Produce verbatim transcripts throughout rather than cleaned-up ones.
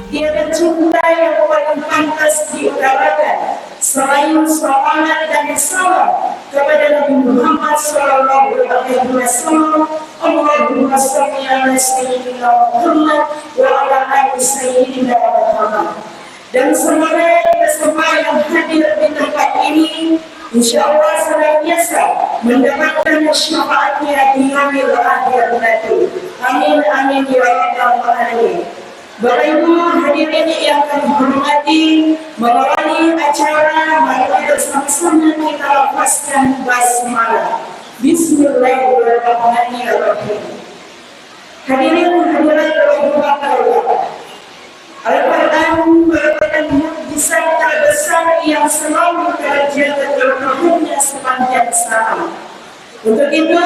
Tiada cinta yang paling pantas diutarakan selain salawat dan salam kepada Nabi Muhammad sallallahu alaihi wasallam. Allahumma salli ala Sayyidina Muhammad wa ala ali Sayyidina Muhammad. Dan semoga kita semua yang hadir di tempat ini, insya Allah senantiasa mendapatkan syafaatnya di yaumil akhir nanti. Amin, amin, ya rabbal alamin. Bapak Ibu hadirin yang kami hormati, mengawali acara, marilah bersama-sama kita lafazkan basmalah. Bismillahirrahmanirrahim. Hadirin hadirat rahimahullah. Al-Quran merupakan mukjizat terbesar yang selalu terjaga keberkahannya sepanjang zaman. Untuk itu,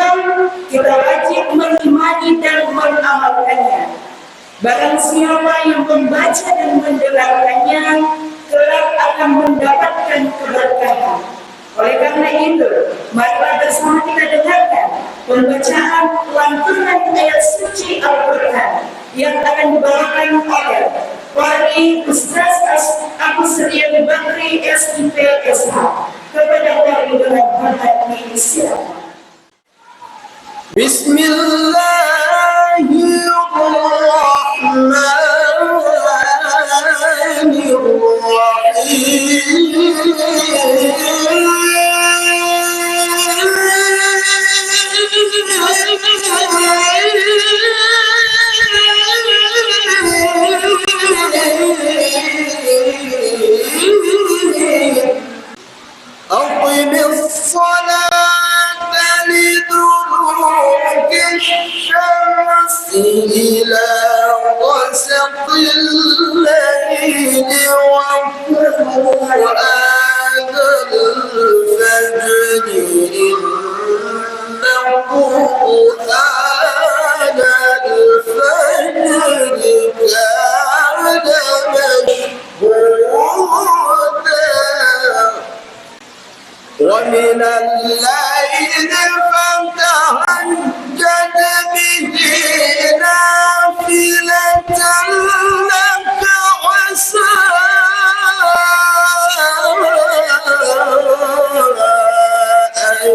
kita wajib mengimani dan mengamalkannya. Barang siapa yang membaca dan mendengarkannya, kelak akan mendapatkan keberkahan. Oleh karena itu, marilah bersama kita dengarkan pembacaan lantunan ayat suci Al-Quran yang akan dibawakan oleh Qari Ustaz As-, Agus Rian Bakri, S I P, S H. Kepada Qari dengan hormat dipersilakan. بسم الله الرحمن الرحيم. أقم الصلاة لدلوك الشمس إلى غسق الليل وقرآن الفجر، إن قرآن الفجر كان مشهودا. ومن الليل فتهجد به نافلة لك عسى أن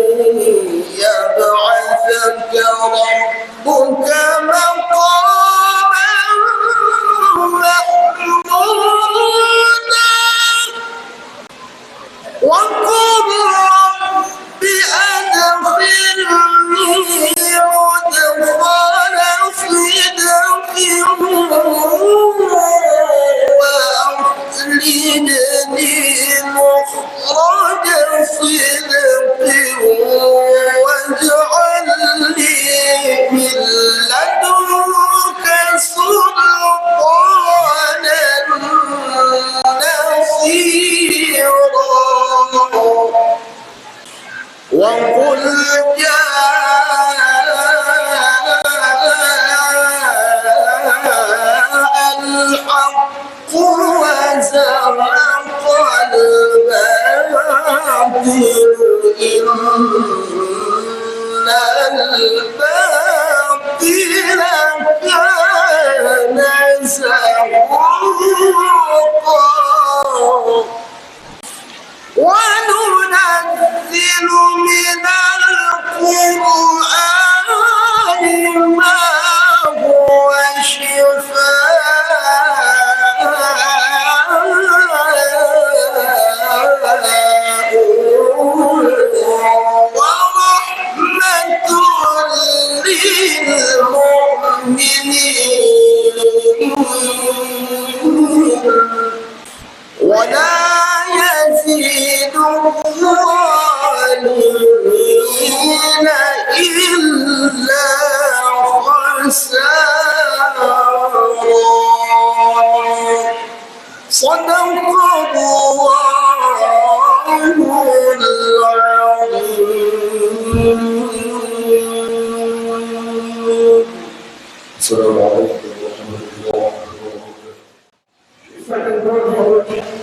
يبعثك ربك مقاما محمودا. وقل رب أدخلني مدخل صدق وأخرجني مخرج صدق واجعل لي من لدنك سلطانا نصيرا. وقل جاء الحق وزهق الباطل إن الباطل كان زهوقا. وننزل من القرآن ما هو شفاء ورحمة للمؤمنين. ولا يزيد الظالمين إلا خسارا. صدق الله العظيم. السلام عليكم ورحمة الله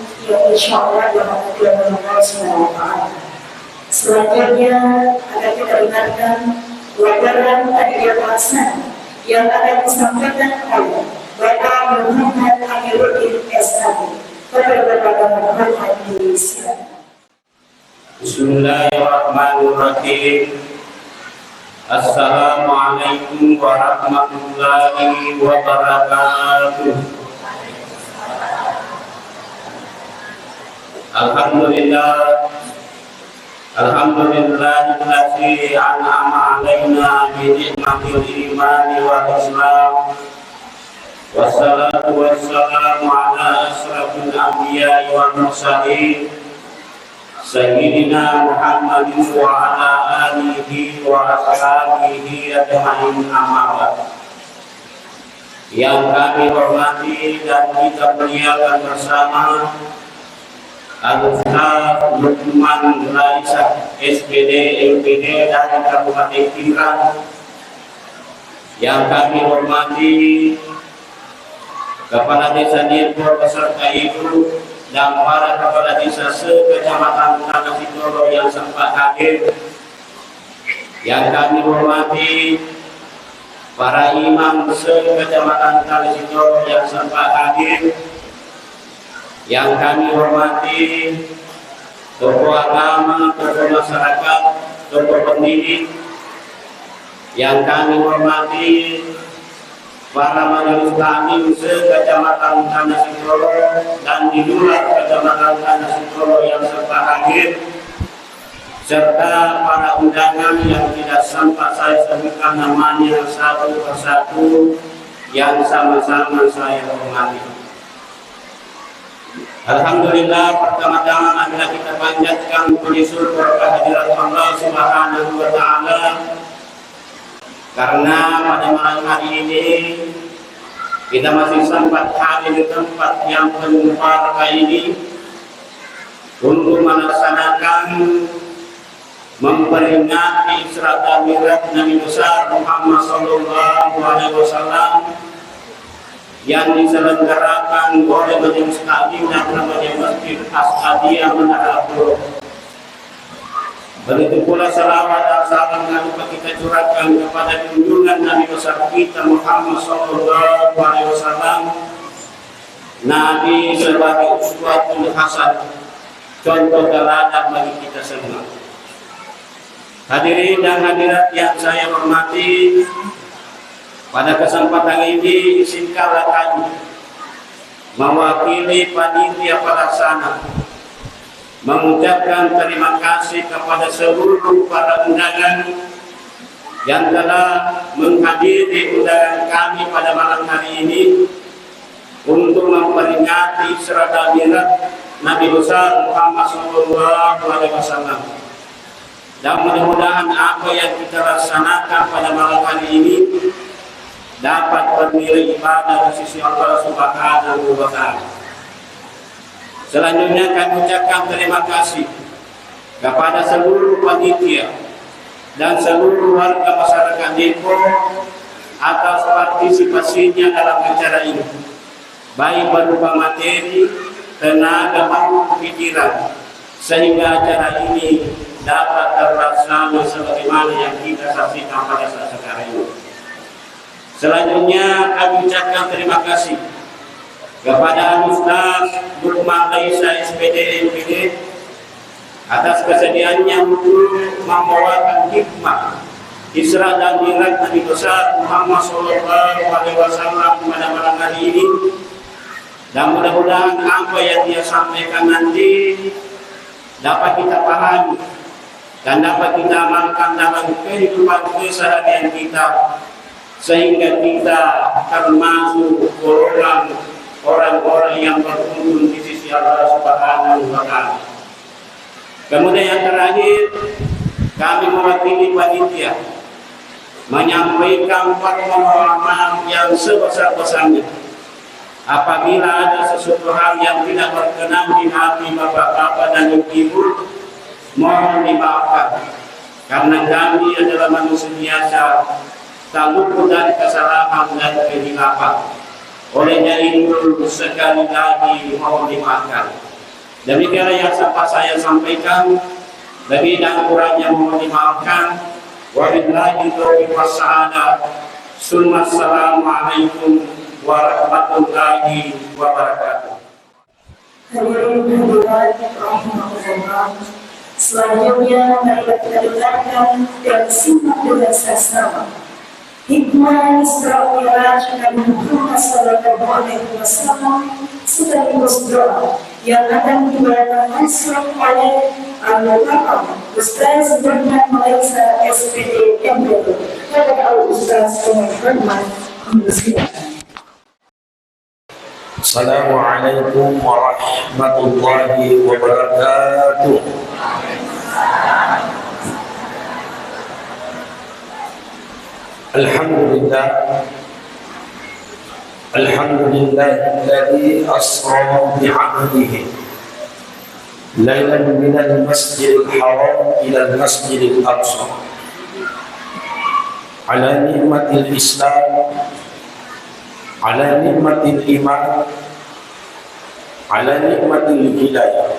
وبركاته. Yang insya Allah dirahmati Allah Subhanahu wa Ta'ala. Selanjutnya akan kita dengarkan laporan panitia pelaksanaan yang akan disampaikan oleh Bapak Muhammad Amiruddin S H. Kepada Bapak Muhammad, disilakan. Bismillahirrahmanirrahim. Assalamualaikum warahmatullahi wabarakatuh. Alhamdulillah. Alhamdulillahilladzi an'ama alaina bi ni'matil imani wal islam. Wassalatu wassalamu ala asyrafil anbiya'i wal mursalin, Sayyidina Muhammadin wa ala alihi wa ashabihi ajma'in, amma ba'd. Yang kami hormati dan kita muliakan bersama Al-Ustaz Lukman Raisa, S P D, M P D dari Kabupaten Pinrang. Yang kami hormati Kepala Desa Nirbo beserta Ibu dan para kepala desa se-Kecamatan Tanah Sitolo yang sempat hadir. Yang kami hormati para imam se-Kecamatan Tanah Sitolo yang sempat hadir. Yang kami hormati tokoh agama, tokoh masyarakat, tokoh pendidik. Yang kami hormati para majelis taklim se-Kecamatan Tanah Sitolo dan di luar Kecamatan Tanah Sitolo yang sempat hadir, serta para undangan yang tidak sempat saya sebutkan namanya satu persatu yang sama-sama saya hormati. Alhamdulillah, pertama-tama marilah kita panjatkan puji syukur kehadirat Allah Subhanahu wa Ta'ala, karena pada malam hari ini kita masih sempat hadir di tempat yang penuh barakah ini untuk melaksanakan memperingati Isra dan Mi'raj Nabi besar Muhammad sallallahu alaihi wasallam yang diselenggarakan oleh Majelis Taklim dan Remaja Masjid As'adiyah Menara Abdul. Begitu pula salawat dan salam tak lupa kita curahkan kepada junjungan Nabi besar kita Muhammad sallallahu alaihi wasallam, Nabi sebagai uswatul hasan, contoh teladan bagi kita semua. Hadirin dan hadirat yang saya hormati, pada kesempatan ini izinkanlah kami mewakili panitia pelaksana mengucapkan terima kasih kepada seluruh para undangan yang telah menghadiri undangan kami pada malam hari ini untuk memperingati Isra dan Mi'raj Nabi besar Muhammad sallallahu alaihi wasallam. Dan mudah-mudahan apa yang kita laksanakan pada malam hari ini dapat bernilai ibadah di sisi Allah Subhanahu wa Ta'ala. Selanjutnya, kami ucapkan terima kasih kepada seluruh panitia dan seluruh warga masyarakat Depok atas partisipasinya dalam acara ini, baik berupa materi, tenaga, maupun pikiran, sehingga acara ini dapat terlaksana sebagaimana yang kita saksikan pada saat sekarang ini. Selanjutnya, kami ucapkan terima kasih kepada Al-Ustaz Lukman Laisa, S P D, M P D, atas kesediaannya untuk membawakan hikmah Isra dan Mi'raj Nabi besar Muhammad sallallahu alaihi wasallam pada malam hari ini. Dan mudah-mudahan apa yang dia sampaikan nanti dapat kita pahami dan dapat kita amalkan dalam kehidupan keseharian kita, sehingga kita termasuk golongan orang-orang yang beruntung di sisi Allah Subhanahu wa Ta'ala. Kemudian, yang terakhir, kami mewakili panitia menyampaikan permohonan maaf yang sebesar-besarnya. Apabila ada sesuatu hal yang tidak berkenan di hati bapak-bapak dan ibu-ibu, mohon dimaafkan. Karena kami adalah manusia biasa, tak luput dari kesalahan dan kehilafan. Olehnya itu, sekali lagi mohon dimaafkan. Demikianlah yang sempat saya sampaikan. Lebih dan kurangnya mohon dimaafkan. Wabillahi taufiq wassa'adah. Summa assalamualaikum warahmatullahi wabarakatuh. Hadirin hadirat rahimakumullah. Selanjutnya, marilah kita dengarkan dan simak dengan saksama hikmah Isra Mi'raj Nabi Muhammad sallallahu alaihi wasallam sekaligus doa yang akan dibawakan langsung oleh Al-Mukarram Ustaz Lukman Malaysa, S P D, M P D. Kepada Al-Ustaz dengan hormat, kami persilakan. Assalamualaikum warahmatullahi wabarakatuh. Alhamdulillah. Alhamdulillahilladzi asra bi'abdihi lailan minal masjidil haram ilal masjidil aqsa. Ala ni'matil Islam, ala ni'matil iman, ala ni'matil hidayah.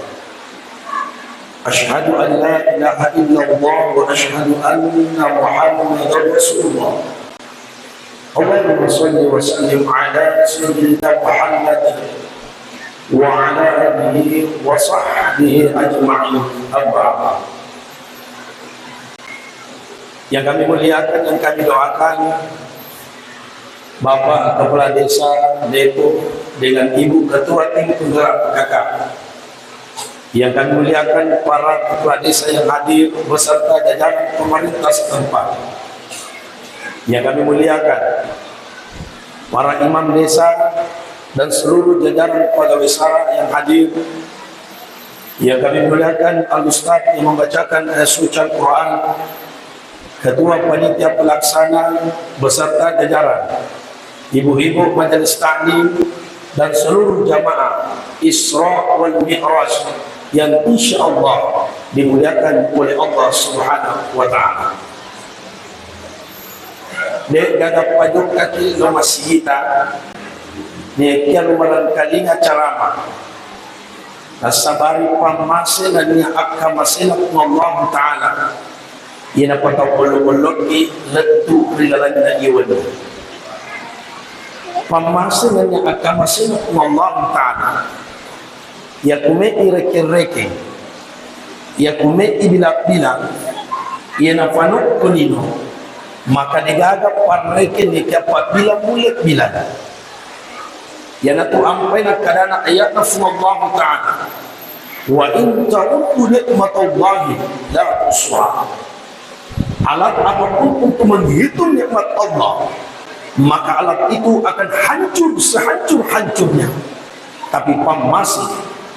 Asyhadu an la ilaha illallah wa asyhadu anna Muhammadar Rasulullah. Allahumma shalli wa sallim ala sayyidina Muhammad wa ala alihi wa sahbihi ajma'in. Amma ba'd. Yang kami muliakan, yang kami doakan, Bapak Kepala Desa Lepo dengan Ibu Ketua Tim Penggerak P K K. Yang kami muliakan para kepala desa yang hadir beserta jajaran pemerintah setempat. Yang kami muliakan para imam desa dan seluruh jajaran pegawai sara yang hadir. Yang kami muliakan Al-Ustaz yang membacakan ayat suci Al-Quran, Ketua Panitia Pelaksana beserta jajaran, ibu-ibu majelis taklim, dan seluruh jamaah Isra wal Mi'raj yang insya Allah dimuliakan oleh Allah Subhanahu wa Ta'ala. De'gaga pajokkaki lo masigita, nekia lo marengkalinga carama. Nassabari pammase nennia akkamasena Puang Allahu Ta'ala, iya napatau ollo-ollokki lettu ri lalenna iye wenni. Pammase nennia akkamasena Puang Allahu Ta'ala, iya kume'i rekeng-rekeng, iya kume'i bilang-bilang, iya nafanukku lino, maka degaga parrekeng nekia pabbilang mulle bilang. Iyanatu ampai nakkadana ayatna Puang Allahu Ta'ala, "Wa in ta'uddu ni'matallahi la tuhsuha." Alat apapun untuk menghitung nikmat Allah, maka alat itu akan hancur sehancur-hancurnya. Tapi pammase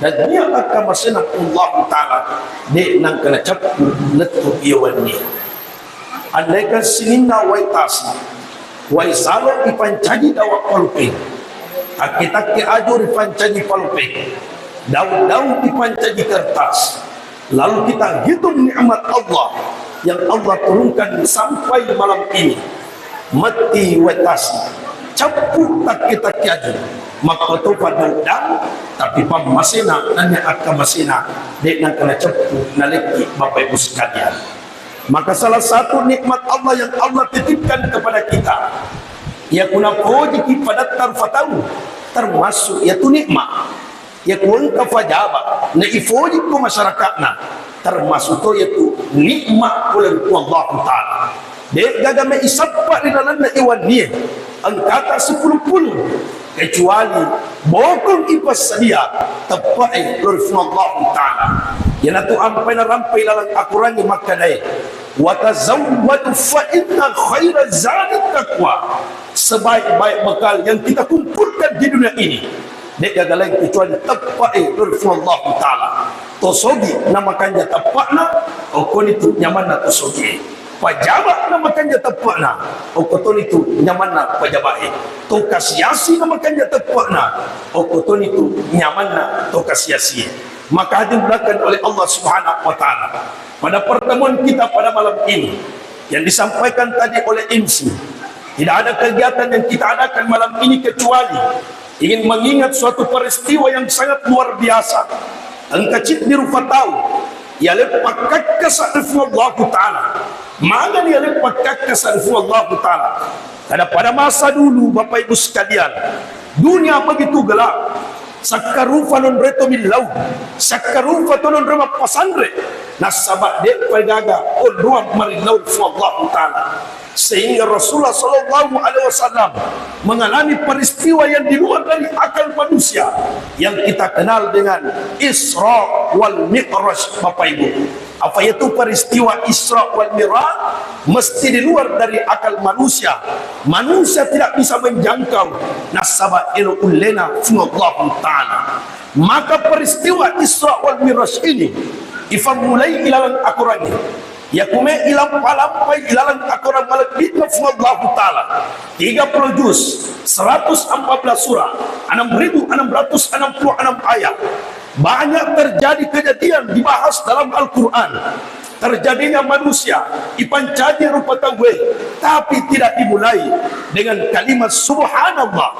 dan niat akkamasena Allahu Ta'ala, de' nangkana cappu lettu iya wenni. Andaikan sininna wai tasi, wai salo ipancaji dawa palupeng, takke-takke aju ripancaji palupeng, daun-daun ipancaji kertas, lalu kita hitung nikmat Allah yang Allah turunkan sampai malam ini, metti wai tasi, cappu takke-takke aju, makkotopa daun-daun, tapi pammasena nennia akkamasena, de' nangkana cappu nalekki Bapak Ibu sekalian. Maka salah satu nikmat Allah yang Allah titipkan kepada kita, iya ku napojiki padatta rufa tau, termasuk iyatu nikmat. Iya ku engka fajaba na ifojikko masyarakatna, termasuk to iyatu nikmat pole ri Puang Allahu Ta'ala. De'gaga mai isappa ri lalenna iye wennie, engkata sipulung-pulung, kecuali bokong ipassadia teppe'e lao ri Puang Allahu Ta'ala. Iyanatu ampai narampai laleng Akorangnge makkedae, "Wa tazawwadu fa inna khaira zadi taqwa." Sebaik-baik bekal yang kita kumpulkan di dunia ini, de'gaga lain kecuali teppe'e lao ri Puang Allahu Ta'ala. To sogi namakanja teppe'na, okkonitu nyamanna to sogie. Pajaba namakanja teppe'na, okko tonitu nyamanna pajaba'e. To kasiasi namakanja teppe'na, okko tonitu nyamanna to kasiasie. Maka hadirin dimuliakan oleh Allah Subhanahu wa Ta'ala, pada pertemuan kita pada malam ini yang disampaikan tadi oleh M C, tidak ada kegiatan yang kita adakan malam ini kecuali ingin mengingat suatu peristiwa yang sangat luar biasa. Engka ciddi rupa tau iya leppa kakkasa ri Puang Allahu Ta'ala. Magani iya leppa kakkasa ri Puang Allahu Ta'ala? Karena pada masa dulu, Bapak Ibu sekalian, dunia begitu gelap. Sakkarupa nonroi to millau, sakkarupa to nonroi mappasanre. Nasaba de'pa gaga onroang marillau ri Puang Allahu Ta'ala. Sehingga Rasulullah Sallallahu Alaihi Wasallam mengalami peristiwa yang di luar dari akal manusia yang kita kenal dengan Isra wal Mi'raj, Bapak Ibu. Apa itu peristiwa Isra wal Mi'raj mesti di luar dari akal manusia. Manusia tidak bisa menjangkau, nasaba elo ullena Fuang Allahu Ta'ala. Maka peristiwa Isra wal Mi'raj ini ifammulai ilalang akorangnge. Yakume ilampa-lampai ilalang akorang malebbi'na Fuang Allahu Ta'ala. Tiga puluh juz, seratus empat belas surah, enam ribu enam ratus enam puluh enam ayat. Banyak terjadi kejadian dibahas dalam Al-Quran. Terjadinya manusia, ipancaji rupa tauwe, tapi tidak dimulai dengan kalimat subhanallah.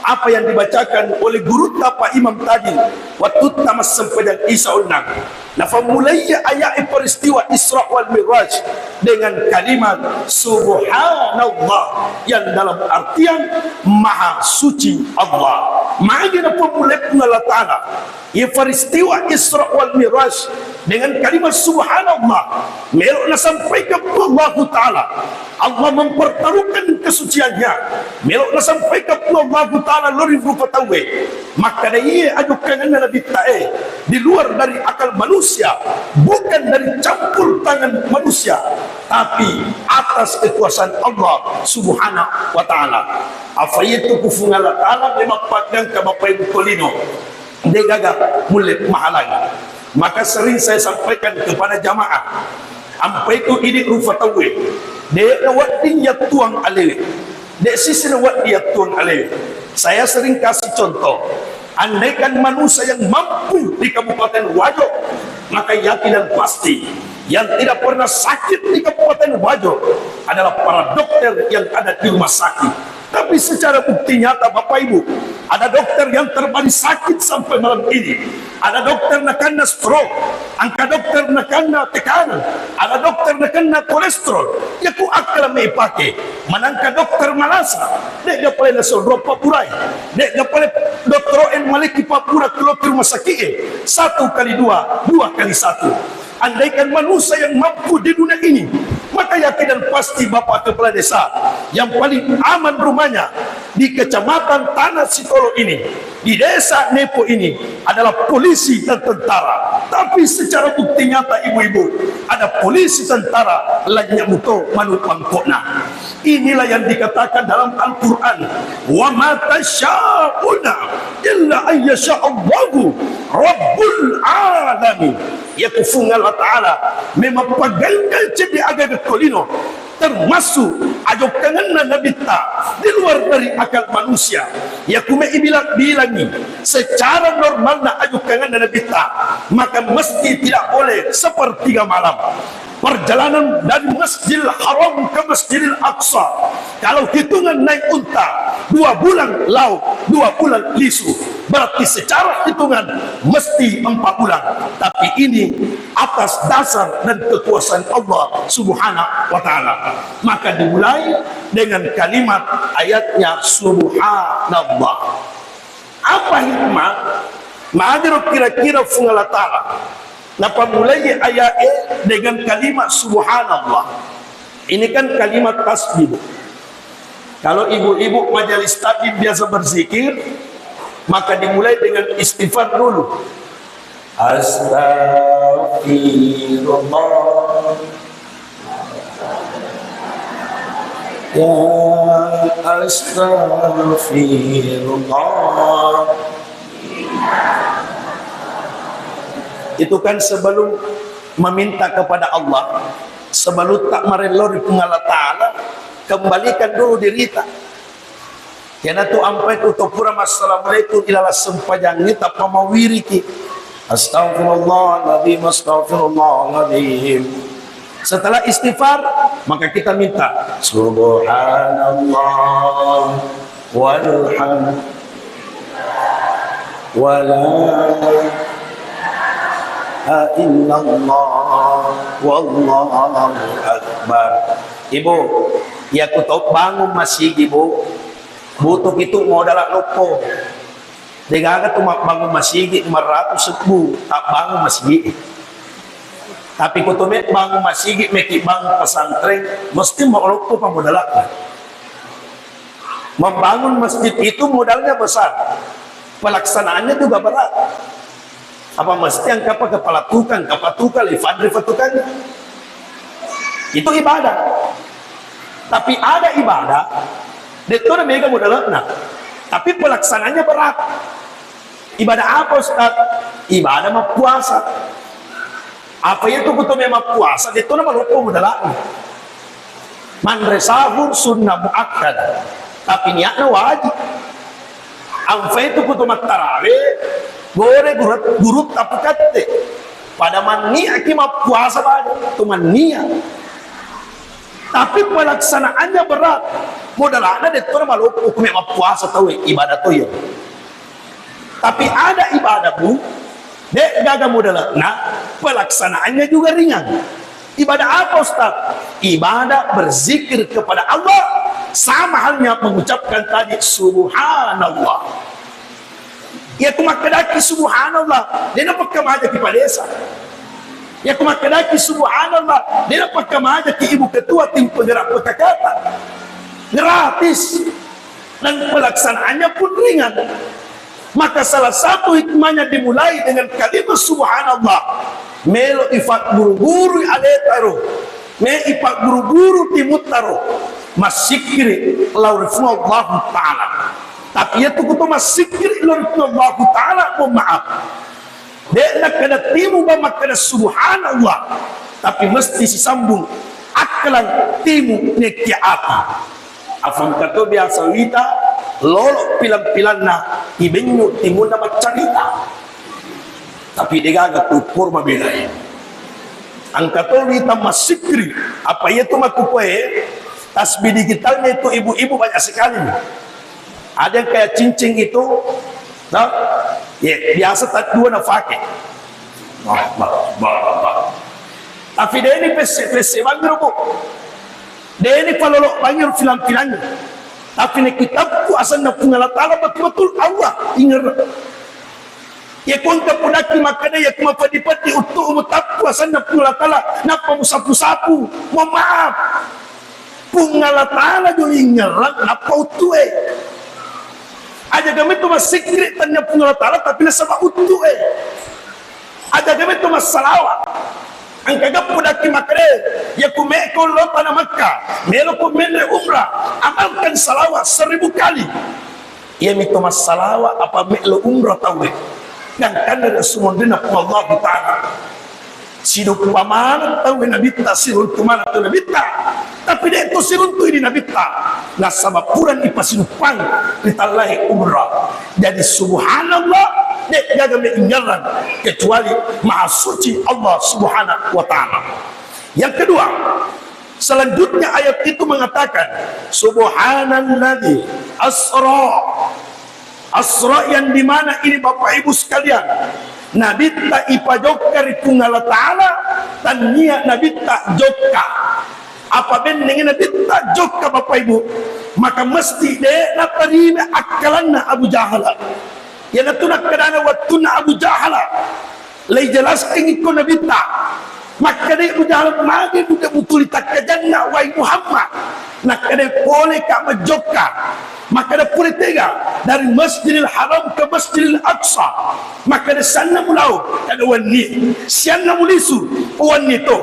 Apa yang dibacakan oleh guru tapa imam tadi, waktu tamat sempajang Isya onnang. Nafammulai ayat peristiwa Isra wal Mi'raj dengan kalimat subhanallah, yang dalam artian maha suci Allah. Magi nafammulai Puang Allah Ta'ala. Iya peristiwa Isra wal Mi'raj dengan kalimat subhanallah, melo nasampaikan Allahu Ta'ala. Allah mempertaruhkan kesuciannya. Melo nasampaikan Allahu Ta'ala lori rupa tauwe. Maka da iye ajukkangenna Nabitta e di luar dari akal manusia, bukan dari campur tangan manusia, tapi atas kekuasaan Allah Subhanahu wa Ta'ala. Apa itu ku Fuang Allah Ta'ala memang pagangka Bapak Ibu tolino. Degaga mulle mahalangi. Maka sering saya sampaikan kepada jamaah, ampai tu idi rupa tauwe, de nawedding yattuang alewe, de sisi nawedding yattuang alewe. Saya sering kasih contoh, andaikan manusia yang mampu di Kabupaten Wajo, maka yakin dan pasti yang tidak pernah sakit di Kabupaten Wajo adalah para dokter yang ada di rumah sakit. Tapi secara bukti nyata, Bapak Ibu, ada dokter yang terbalik sakit sampai malam ini. Ada dokter nakanna stroke, angka dokter nakanna tekanan, ada dokter nakanna kolesterol. Yaku akkala me ipake. Manangka dokter malasa, de ga pale nasonro papurai, de ga pale dottoro e maleki papura ke rumah sakit e. Satu kali dua, dua kali satu. Andaikan manusia yang mampu di dunia ini, maka yakin dan pasti Bapak Kepala Desa yang paling aman rumahnya di Kecamatan Tanah Sitolo ini, di Desa Nepo ini adalah polisi dan tentara. Tapi secara bukti nyata, ibu-ibu, ada polisi tentara lanya muto manu pangkona. Inilah yang dikatakan dalam Al-Quran, "Wa ma tasyauna illa an yasha Allahu Rabbul Alamin." Yaku Fuang Allah Ta'ala memang pagangka cedde aga-aga tolino, termasuk ajokkangenna Nabitta di luar dari akal manusia. Yaku me ibilang-bilangi secara normalna ajokkangenna Nabitta, maka mesti tidak boleh sepertiga malam. Perjalanan dari Masjidil Haram ke Masjidil Aqsa, kalau hitungan naik unta, dua bulan laut, dua bulan lisu, berarti secara hitungan mesti empat bulan. Tapi ini atas dasar dan kekuasaan Allah Subhanahu wa Ta'ala. Maka dimulai dengan kalimat ayatnya subhanallah. Apa hikmah? Madero kira-kira Fuang Allah Ta'ala napammulai ayat e dengan kalimat subhanallah. Ini kan kalimat tasbih, Bu. Kalau ibu-ibu majelis taklim biasa berzikir, maka dimulai dengan istighfar dulu. Astagfirullah. Ya, astagfirullah. Itu kan sebelum meminta kepada Allah, sebelum tak marello ri Puang Allah Ta'ala, kembalikan dulu dirita. Iyanatu ampai tu to pura massalamualaikum ilala sempajangnge tappa mawiriki. Astaghfirullahaladzim, astaghfirullahaladzim. Setelah istighfar, maka kita minta subhanallah walhamd wala ilaha illallah wallahu akbar. Ibu, ya ku tau bangun masigi, Bu. Butuh itu modal loppo. Degaga tu mabbangun masigi lima ratus ribu, tak bangun masigi. Tapi ku tu me bangun masigi, meki bangun pesantren, mesti mau loppo pamodalakna. Membangun masjid itu modalnya besar, pelaksanaannya juga berat. Apa mesti engka pa kepala tukang, kepala tukang, Alifandri fatukang? Itu ibadah. Tapi ada ibadah, de'tona mega modala'na. Tapi pelaksanaannya berat. Ibadah apa, Ustaz? Ibadah mappuasa. Apa itu kutu memang puasa, de'tona maloppo modala'na. Manre sahur sunnah muakkad, tapi niatna wajib. Amfai tu kutu mattarawe, gore guru, guru tapakatte. Pada manniaki mappuasa pada, tu mannia. Tapi pelaksanaannya berat. Modalana de'tona maloppo kume mappuasa tauwe, ibadah to iya. Tapi ada ibadah, Bu, de' gaga modalna, pelaksanaannya juga ringan. Ibadah apa, Ustaz? Ibadah berzikir kepada Allah, sama halnya mengucapkan tadi, "Subhanallah." Iya ku makkedaki subhanallah, de' napakkamaja ki padesa. Iya ku makkedaki subhanallah, de' napakkamaja ki ibu ketua tim penggerak P K K ta. Gratis. Dan pelaksanaannya pun ringan. Maka salah satu hikmahnya dimulai dengan kalimat subhanallah. Melo ifagguru-guru aletaro, me ifagguru-guru timuttaro, massikiri lao ri Puang Allahu Ta'ala. Tapi iya tu kuto massikiri lao ri Puang Allahu Ta'ala, mohon maaf. De' nakkeda timu ba makkeda subhanallah, tapi mesti sisambung akkalang timu nekkia ati. Afangka to biasa wita lolo pilang-pilanna ibenyu timunna maccarita. Tapi de' gaga tu por mabelai. Engka to wita massikri, apa iya tu makkukoe tasbih digitalnya itu ibu-ibu banyak sekali. Ada yang kayak cincin itu, nah, ya, biasa tak dua nafake. Bah, bah, bah, bah. Tapi de' ni pesse-pesse bangngi ro, Bu. De' ni palolo bangngi ro filang-filangngi. Tapi ni kitabku asanna Puang Allah Ta'ala betul-betul Allah. Ingat. Iya ku engka pudakki makkeda, iya ku mapeddi-peddi uttu'mu tappu asanna Puang Allah Ta'ala, nappa musapu-sapu. Mohon maaf. Puang Allah Ta'ala jolo ingerang nappa uttu'e. Aja kami tu massikri tanya Puang Allah Ta'ala tapi nasaba uttu'e. Aja kami tu massalawa. Engka gappu dakki makkeda, iya ku meko lo tanah Makkah, melo ko menre umrah, amalkan salawat seribu kali. Iyami to massalawa apa me'lo umrah tauwe. Gangkanna ri sumonrinna Puang Allahu Ta'ala. Siduppa maneng tauwe nabitta, siruntu maneng tauwe nabitta. Tapi de' to siruntu idi nabitta. Nasaba purani pasiduppang ri tallae umrah. Jadi subhanallah, de' gaga meingerang kecuali Maha Suci Allah Subhanahu wa Ta'ala. Yang kedua, selanjutnya ayat itu mengatakan, "Subhanalladzi asra." Asra yang dimana ini, Bapak Ibu sekalian, nabitta ipajokka ri Puang Allah Ta'ala, tania nabitta jokka. Apa bennengi nabitta jokka, Bapak Ibu? Maka mesti de' natarima akkalanna Abu Jahal. Iyanatu nakkedana wettunna Abu Jahal laijelaskengngi ko nabitta. Makkeda Abu Jahal, "Magi buda mutuli takkajanna, wai Muhammad?" Nakkeda, "Pole ka majokka." Makkeda, "Pole tega dari Masjidil Haram ke Masjidil Aqsa?" Makkeda, "Sianna mulao kada wenni, sianna mulisu wenni to."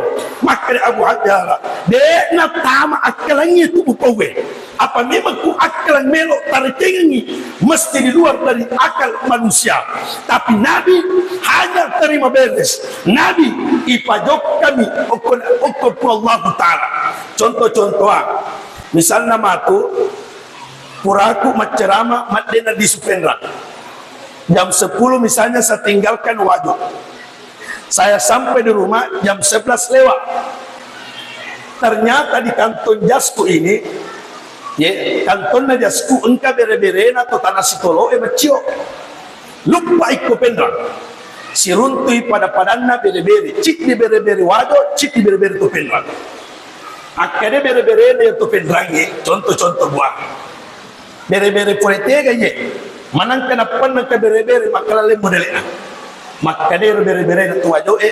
Makkeda Abu Jahal, "De' natama akkalangngi tu upauwe." Apa memang ku akal melo tarekengi mesti di luar dari akal manusia. Tapi Nabi hanya terima beres. Nabi ipajokkami okko, okko Puang Allahu Ta'ala. Contoh-contoh, ah. Misalnya matu, puraku maccerama maddena di Supenrang. Jam sepuluh misalnya saya tinggalkan Wajo. Saya sampai di rumah jam sebelas lewat. Ternyata di kantong jasku ini, ye, kantonna jasku engka bere-berena to Tanah Sitoloe maccio. Luppa ikko Penrang. Siruntui pada-padanna bere-bere, ciddi bere-bere Wajo, ciddi bere-bere to Penrang. Akkade bere-berena to Penrangnge, contoh-contoh buah. Bere-bere pole tega iye. Manengka nappanengka bere-bere makkalaleng modele'na. Makkadero bere-berena to Wajo'e,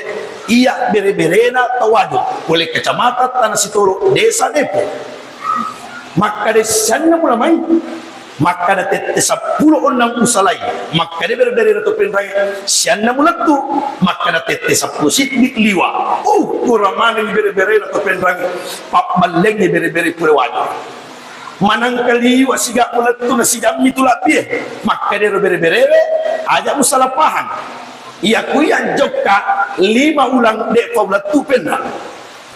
iya bere-berena to Wajo. Pole kecamatan Tanah Sitolo, Desa Depo. Makkade sianna mula mai. Makkada tette seppulo onnang usalai, makkada bere-berena to Penrangnge, sianna mulettu, makkada tette seppulo siddi liwa. Uh, kurang maneng bere-berena to Penrangnge, pabballengngi bere-bere pura wajib. Manangka liwa siga mulettu na sijammi tu labbie, makkada ero bere-berewe, aja musalapahang. Iya kuya jokka lima ulang de' fa ulettu Penrang.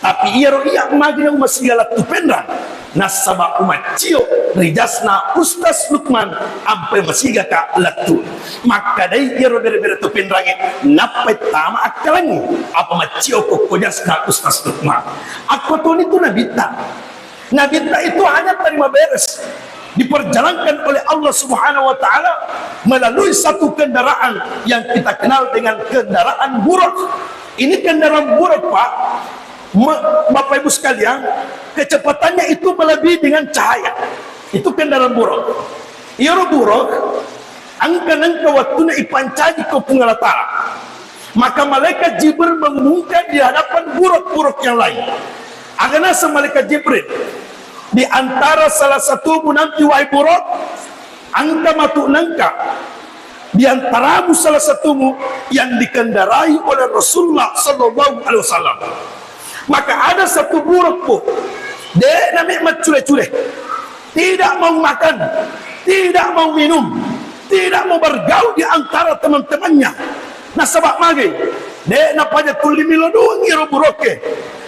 Tapi iyaro iya magina umasiga lettu Penrang, nasaba umaccio ri jasna Ustaz Lukman ampai masigaka lettu. Makkadai iyaro bere-bere to Penrangnge, nappai tama akkalangngi apa maccio kokko jasna Ustaz Lukman. Akkotoni tu nabitta. Nabitta itu hanya terima beres, diperjalankan oleh Allah Subhanahu wa Ta'ala melalui satu kendaraan yang kita kenal dengan kendaraan Buraq. Ini kendaraan Buraq, Pak, me-, Bapak Ibu sekalian, kecepatannya itu melebihi dengan cahaya. Itu kendaraan Buraq. Iyaro Buraq, engka nengka wattunna ipancaji ko Puang Allah Ta'ala. Maka malaikat Jibril mengumumkan di hadapan Buraq-Buraq yang lain. Aga naseng malaikat Jibril, di antara salah satumu nanti, wahai Buraq, engka matu nengka di antaramu salah satumu yang dikendarai oleh Rasulullah sallallahu alaihi wasallam. Maka ada satu Buraq, Bu, de' name maccule-cule, tidak mau makan, tidak mau minum, tidak mau bergaul di antara teman-temannya. Nasaba mage, de' napaja tuli milodungi ro Buraq e.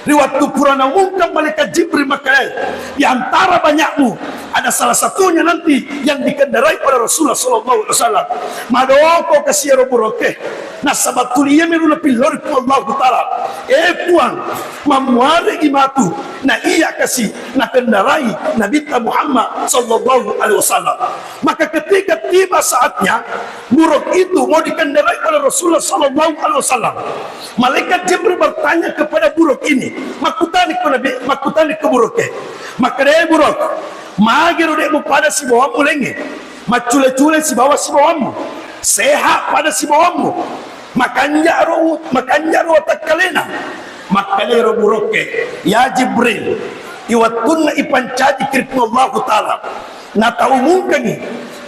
Ri wattu pura naumumkan malaikat Jibril makkeda, di antara banyakmu ada salah satunya nanti yang dikendarai oleh Rasulullah sallallahu alaihi wasallam. Madoko kasi ro Buraq e. Nasaba tuli iya melo napillori Puang Allahu Ta'ala. Eh Puang, mammuaregi matu na iya kasi nakendarai Nabitta Muhammad sallallahu alaihi wasallam. Maka ketika tiba saatnya, Buraq itu mau dikendarai oleh Rasulullah sallallahu alaihi wasallam. Malaikat Jibril bertanya kepada Buraq ini, makkutani ko Nabi, makkutani ko Buraq e. Makkeda, "Eh Buraq, magero de' mupada sibawammu laingnge? Maccule-cule sibawa sibawammu. Sehat pada sibawammu. Makanja ro, makanja ro watakkalena." Makkedaro Buraq e, "Ya Jibril, iwattunna ipancaji ki ri Puang Allahu Ta'ala, nataumumkangi,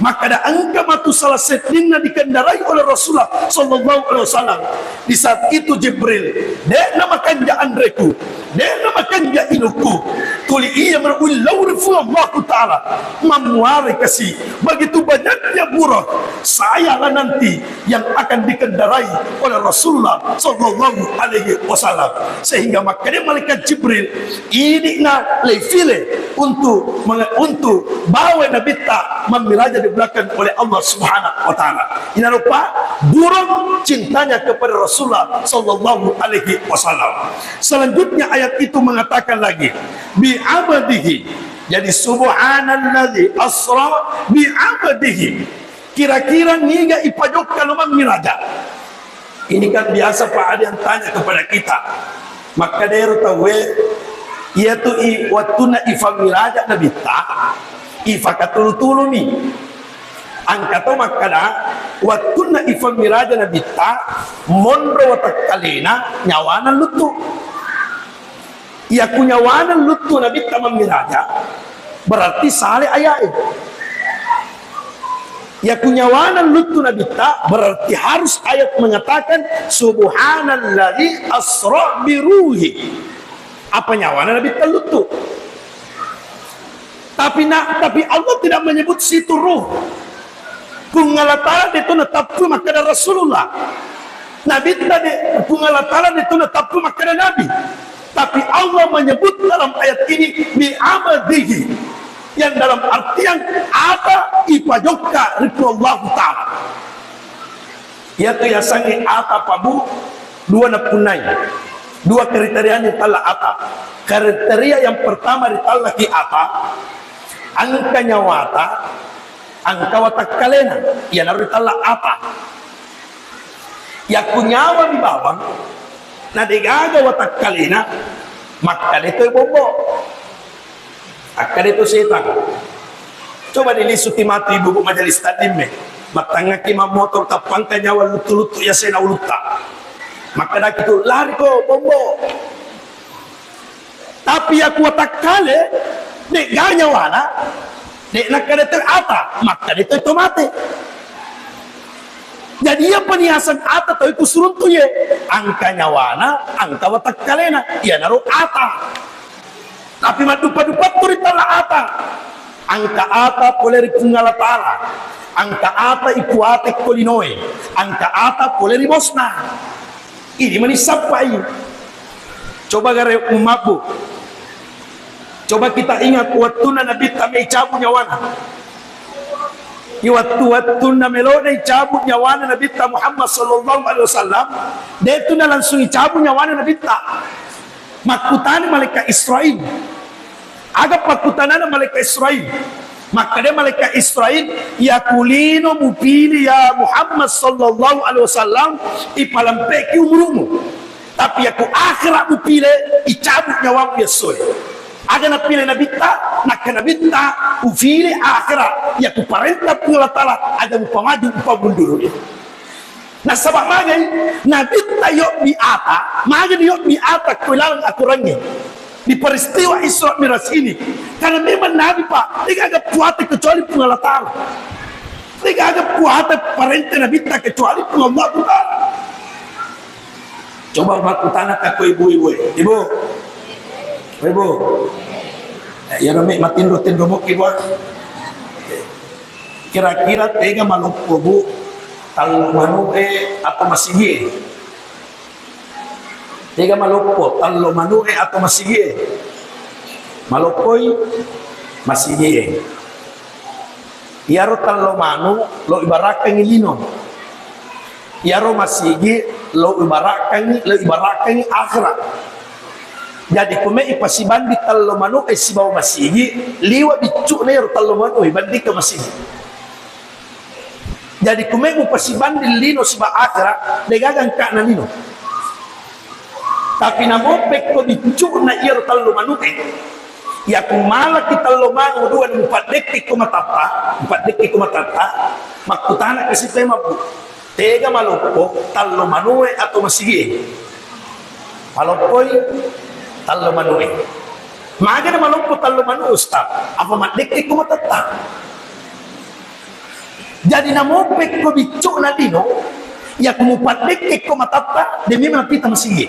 makkeda engka matu salah seddinna dikendarai oleh Rasulullah sallallahu alaihi wasallam." Di saat itu Jibril, de'na makanja anreku, de'na makanja inukku, tuli iya mero ullaurekeng Allahu Ta'ala, mammuare kasi. Begitu banyaknya Buraq, sayalah nanti yang akan dikendarai oleh Rasulullah sallallahu alaihi wasallam. Sehingga makkeda malaikat Jibril, idi'na leifile untuk menge-, untuk bawa Nabitta mammiraja di belakang oleh Allah Subhanahu wa Ta'ala. Ina rupa Buraq cintanya kepada Rasulullah sallallahu alaihi wasallam. Selanjutnya ayat itu mengatakan lagi, "Bi abdihi." Jadi, "Subhanalladzi asra bi abdihi." Kira-kira niga ipajokka lo mammiraja? Ini kan biasa, Pak, ada yang tanya kepada kita. Makkedaro tauwe, iyatu i-, wattunna ifammiraja Nabitta, ifakatulu-tulumi. Engka to makkeda, wattunna ifammiraja Nabitta, monro watakkalena, nyawana luttu. Iya ku nyawana luttu Nabitta mammiraja, berarti sale ayae. Iya ku nyawana luttu Nabitta, berarti harus ayat mengatakan, "Subhanalladzi asra biruhi." Apa nyawana Nabitta luttu? Tapi na-, tapi Allah tidak menyebut situ ruh. Puang Allah Ta'ala de to natappu makkeda Rasulullah. Nabitta de, Puang Allah Ta'ala de to natappu makkeda Nabi. Tapi Allah menyebut dalam ayat ini, "Bi abdihi." Yang dalam artian ata ipajokka ri Puang Allah Ta'ala. Iyatu yasengnge ata, Pak, Bu, dua nappunnai. Dua kriteria ritella ata. Kriteria yang pertama ritellaki ata, engka nyawata, engka watakkalena, iyanaro ritella ata. Yakku nyawami bawang, na degaga watakkalena, makkeda to bombo. Akkeda to setang. Coba dilisuki matu ibu-ibu majelis taklim e. Mattangngaki mammotor tappangka nyawa luttu-luttu yasena ulutta. Makkedaki tu, "Lari ko, bombo." Tapi yakku watakkale, de'ga nyawana, De' nakkeda to ata, makkeda to, to mate. Jadi, iya paniaseng ata tau ku suruntu ye, engka nyawana, engka watakkalena, iyanaro ata. Tapi maddupa-dupa tu ri talla ata. Engka ata pole ri Puang Allah Ta'ala. Engka ata ipuate ko linoe. Engka ata pole ri bosna. Ini mani sappai. Coba gare mabbu. Coba kita ingat wattunna Nabitta me icabu nyawana. Iwattu-wattunna melona icabu nyawana Nabitta Muhammad sallallahu alaihi wasallam, de' tu na langsung icabu nyawana Nabitta. Makkutana malaikat Israil. Aga pakkutanana malaikat Israil? Makkeda malaikat Israil, "Iya ku lino mupili ya Muhammad sallallahu alaihi wasallam, ipalampeki umurumu. Tapi iya ku akhirat mupile, icabut nyawamu yessoe." Aga napile Nabitta? Nakkeda Nabitta, "Upile akhirat, iya ku parenta Puang Allah Ta'ala, aga mupamaju, upamundurui." Nasaba magai Nabitta yobbi ata, magani yobbi ata ko laleng aturangnge di peristiwa Isra Miraj ini. Karena memang Nabi, Pak, de' gaga puate kecuali Puang Allah Ta'ala. De' gaga puate parenta Nabitta kecuali Puang Allah Ta'ala. Coba makkutana ka ko ibu-ibu, e. Ibu. Ibu. Eh, iya, rame matinro-tinro mokki, Bu. Kira-kira tega maloppo, Bu, tallo manu'e atau masigi'e? Tega maloppo, tallo manu'e atau masigi'e? Maloppoi masigi'e. Iyaro tallo manu lo ibarakkangi lino. Iyaro masigi lo ibarakkangi, lo ibarakkangi akhirat. Jadi, kume ipasibandi tallo manu'e sibawa masigi, liwa biccu'na iyaro tallo manu'e bandingke masigi. Jadi, kume mupasibandi lino sibawa akhirat, degaga engka'na lino. Tapi namoppekko biccu'na iyaro tallo manu'e, iya ku malaki tallo manu dua mupaddekki ko matatta, mupaddekki ko matatta, makkutana kasi temabu. Tega maloppo, tallo manue atau masigie? Maloppoi tallo manue. Magana maloppo tallo manue, Ustaz? Apa maddekke ko matatta? Jadi namoppekko biccu'na lino, iya ku mupaddekke ko matatta, demi napita masigie.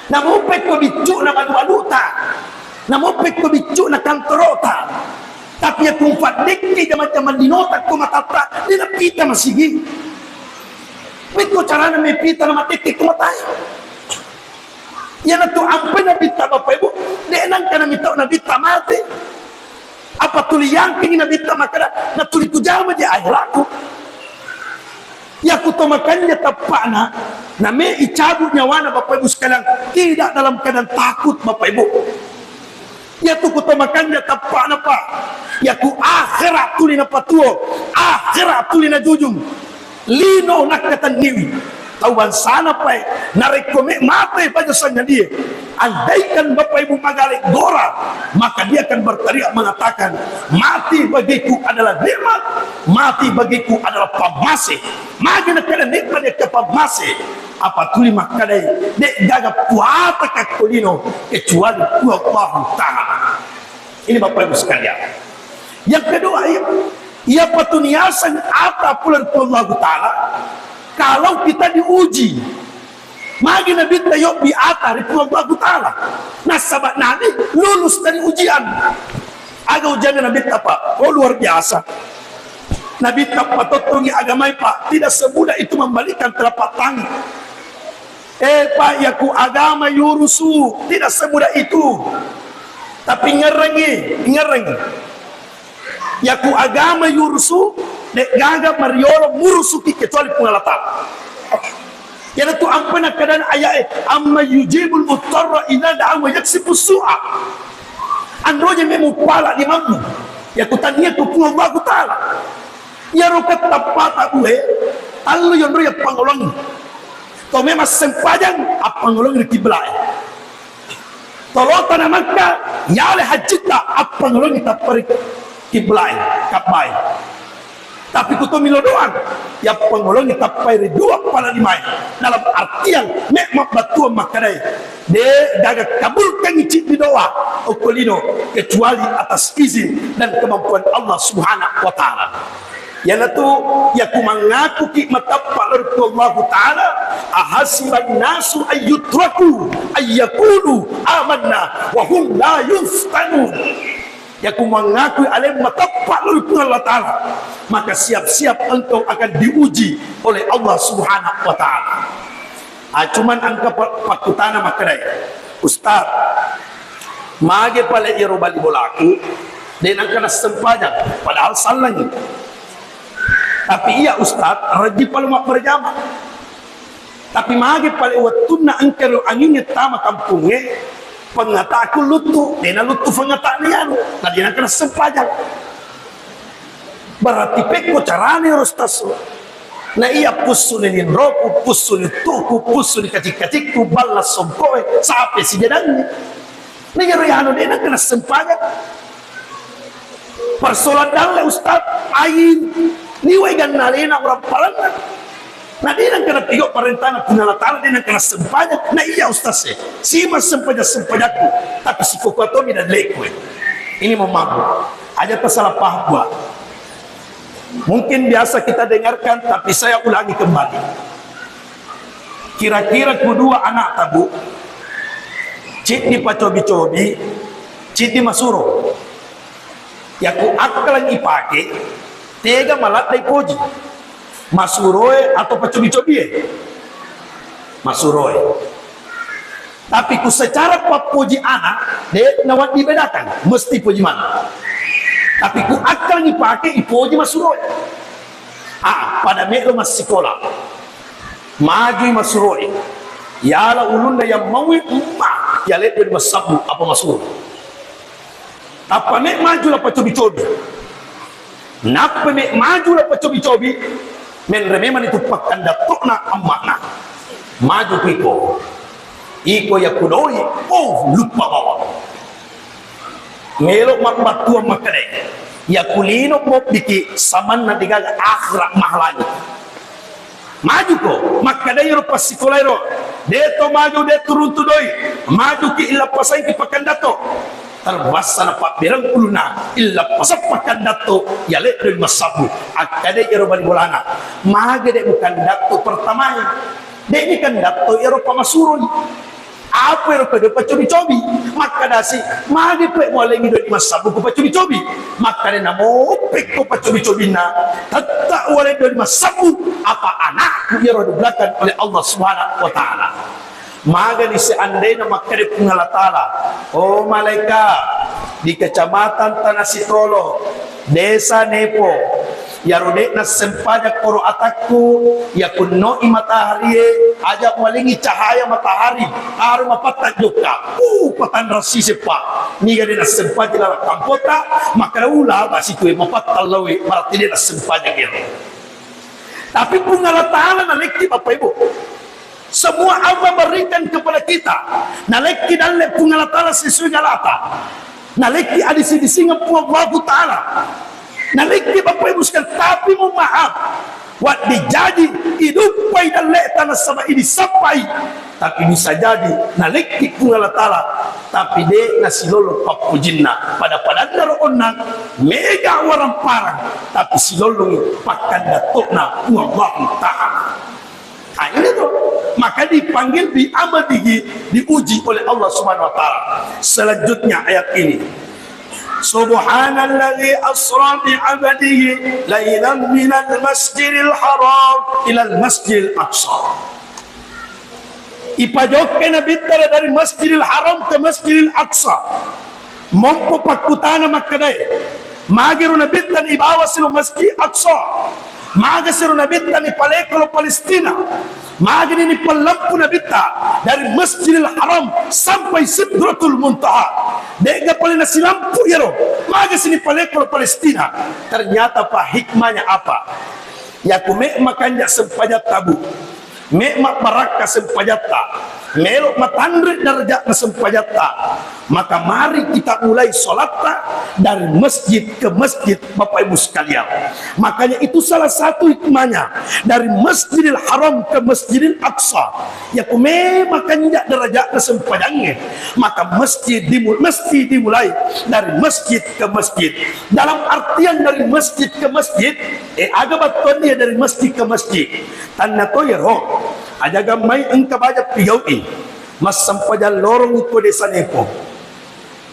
Namoppekko biccu'na balu-baluta, namoppekko biccu'na kantorota, tapi iya ku mupaddekki jama-jama linota ko matatta, de napita masigi. Mekko carana mepita namatekke ko matae. Iyanatu ampe Nabitta, Bapak Ibu, de nangka namitau Nabitta mate. Apa tuli yangkengi Nabitta makkeda, natuli kujama je akhirakku. Iya ku to makanja tappa'na, name icabut nyawana, Bapak Ibu sekalian, tidak dalam keadaan takut, Bapak Ibu. Iya tu ku to makanja tappa'na, Pak. Iya ku akhirat tuli napatuo, akhirat tuli najujung. Lino nakkatenniwi. Tau bangsana pae, narekko me mate paja sanggadie, andaikan Bapak Ibu magale gora, maka dia akan berteriak mengatakan, "Mati bagiku adalah nikmat, mati bagiku adalah pammase." Magi nakkeda nikmat de pammase, apa tuli makkadai, de gaga puata kakko lino kecuali Puang Allahu Ta'ala. Ini Bapak Ibu sekalian. Yang kedua, iya, iya patuniasang ata pula Puang Allahu Ta'ala kalau kita diuji. Magi Nabitta yobbi ata ri Puang Allahu Ta'ala. Nasaba Nabi lulus dari ujian. Aga ujianna Nabitta, Pak? Oh, luar biasa. Nabitta patottongi agamai, Pak. Tidak semudah itu membalikkan telapak tangan. Eh, Pak, iya ku agama yurusu, tidak semudah itu. Tapi ngerengi, ngerengi. Iya ku agama yurusu, de gaga mariolo murusuki kecuali Puang Allah Ta'ala. Iyanatu ampe nakkadana aya'e, "Amman yujibul muttarra idza da'a wa yakshifu su'a." Anroja me mupala limammu, iya ku tania tu Puang Allahu Ta'ala. Iyaro kattappata due, tallu yonro yappangolongi. To me massempajang, appangolongi ri kiblae. Tolota na Makka, yale hajjitta, appangolongi tappari kiblae, kabbae. Tapi ku to melo doang, yappangolongi tappai ri dua pala limae. Dalam artian, me mabbattuang makkedai, de gaga kabulkangngi ciddi doa okko lino kecuali atas izin dan kemampuan Allah Subhanahu wa Ta'ala. Iyanatu, yaku mangakuki matappa lao ri Puang Allahu Ta'ala, ahasiban nasu ayyutraku ayyakulu amanna wa hum la yuftanun. Yaku mangakui aleng matappa lao ri Puang Allah Ta'ala, maka siap-siap engkau akan diuji oleh Allah Subhanahu wa Ta'ala. Ah, cuman engka pa-, pakkutana makkedai, "Ustaz, mage pale iyaro bali bolaku, de nengka nassempajang, padahal sallangi. Tapi iya Ustaz, rajin pale mabberjamaah." Tapi mage pale wettunna engka ro angingnge tama kampungnge, pengataku luttu, dena luttu pengataku anu, na dena kena sempajang. Berarti pekko carane ro stasu. Na iya pussu ni linroku, pussu ni tuku, pussu ni kacik-kacikku, balla sompoe, sape sijadangnge. Na iyaro yanu dena kena sempajang. Persoalan dalle Ustaz, ai liwe ganna alena urang paranna. Na de nengka napigau parentana Puang Allah Ta'ala, de nengka nassempajang. Na iya Ustaz e, sima sempajang-sempajakku, tapi sikokua tomi dalleku e. Ini mohon maaf, Bu. Aja tersalah paham, Bu. Mungkin biasa kita dengarkan, tapi saya ulangi kembali. Kira-kira ku dua anak tabu, ciddi pacobi-cobi, ciddi masuro. Yaku akkalang ipake, tega maladde ipoji, masuroe atau pacobi-cobie? Masuroe. Tapi ku secara pappoji anak, de nawaddi bedakan, mesti poji mana. Tapi ku akkalang ipake, ipoji masuroe. Ah, pada melo massikola. Majui masuroe. Yala ulunna yang maui emma, yaleddo di massabbu apa masuro. Tappa me maju la pacobi-cobi. Nappa me maju la pacobi-cobi, menre memang itu pakkandattokna amma'na. Maju ku iko. Iko yakudoi, oh, luppa bawang. Melo mabbattuang makkeda, yakulino mobbiki samanna degaga akhirat mahalangi. Majuko, makkedai ro passikolaero, de to maju, de turuntu doi, majuki illappasangki pakkandatto. Terpaksa napabbireng uluna, illappasang pakkandatto, yaleddoi massabbu. Akkadai ero bali bolana, mage de mukandatto pertamae, de ni kandatto ero pamasuroi. Apa ero kedo pacobi-cobi? Makkedasi, magi pe mualengi doi massabbu ko pacobi-cobi? Makkeda namo pekko pacobi-cobinna, tetta ualeng doi massabbu, apa anakku ero dibelakang oleh Allah Subhanahu wa Ta'ala. Magani seandainya makkeda Puang Allah Ta'ala, oh malaikat, di Kecamatan Tanah Sitolo, Desa Nepo, yaro de nassempajang koro atakku, yakunnoi mataharie, aja mualengi cahaya matahari, aro mapatta jokka. Uh, patanra siseppa. Niga de nassempajang laleng kampota, makkeda ula basitu e mapatta lawe, berarti de nassempajang ero. Tapi Puang Allah Ta'ala nalekki Bapak Ibu. Semua Allah berikan kepada kita. Nalekki dalle Puang Allah Ta'ala sesuai galata. Nalekki adisi-disingeng Puang Allahu Ta'ala. Nalekki Bapak Ibu sekalian, tapi mohon maaf. Waddi jaji iduppai dalle tanah sama ini sampai. Tapi bisa jadi nalekki Puang Allah Ta'ala. Tapi de nasilolo pappujinna. Pada-padanna ro onnang mega warang parang. Tapi silolong pakkandattokna Puang Allahu Ta'ala. Ah, ini tuh. Maka dipanggil bi amalihi, diuji oleh Allah Subhanahu wa Ta'ala. Selanjutnya ayat ini. Subhanalladzi asra bi abdihi lailan minal masjidil haram ilal masjidil aqsa. Ipajokkai Nabitta dari Masjidil Haram ke Masjidil Aqsa. Mompo pakkutana makkedae, magi ro Nabitta ibawa silo Masjid Aqsa? Maga siro Nabitta ipaleko lo Palestina? Magi ni pallampu Nabitta dari Masjidil Haram sampai Sidratul Muntaha? De'ga pale nasilampu iyaro. Maga sini paleko lo Palestina? Ternyata, Pak, hikmahnya apa? Yaku me makanja sempajatta, Bu. Me mabbarakka sempajatta, melo matanre darajatna sempajatta, Maka mari kita mulai sholatta dari masjid ke masjid, Bapak Ibu sekalian. Makanya itu salah satu hikmahnya dari Masjidil Haram ke Masjidil Aqsa. Ya, ku memang kanja derajatna sempajangnge, maka masjid dimu-, mesti dimulai dari masjid ke masjid. Dalam artian dari masjid ke masjid, eh, aga battuanna dari masjid ke masjid. Tanna to yero, ajaga mai engka baja pigau'i. Massempajang lorong ko desa Nepo.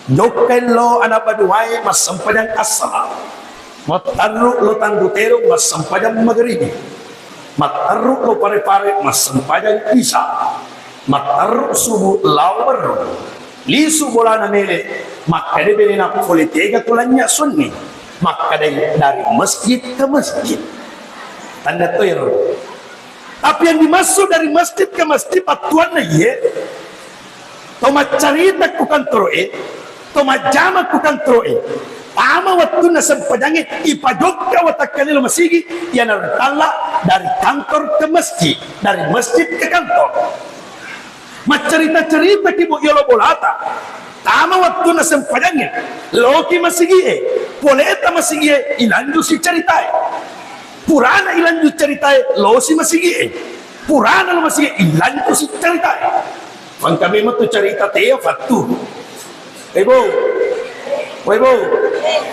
Jokkai lo ana baduae massempajang assara. Mattarru lo Tanru Tero massempajang magaribi. Mattarru lo Pare-pare massempajang isa. Mattarru subu lao berru. Lisu bolana mele, makkeda benena pole tega ko lanya sunni. Makkeda dari masjid ke masjid. Tanna to yero. Tapi yang dimaksud dari masjid ke masjid, battuanna iye, to maccarita ku kantoro'e, to majjama ku kantoro'e, tama wettunna sempajangnge, ipajokka watakkalilo masigi, iyanaro talla dari kantor ke masjid, dari masjid ke kantor. Maccarita-caritaki, Bu, yolo bolata. Tama wettunna sempajangnge, loki masigi'e, poleta masigi'e, ilanjusi caritae. Purana ilanju caritae, losi masigi'e. Purana lo masigi'e, ilanjusi caritae. Fangka memang tu carita tea fattu. Woi, Bu. Woi, Bu.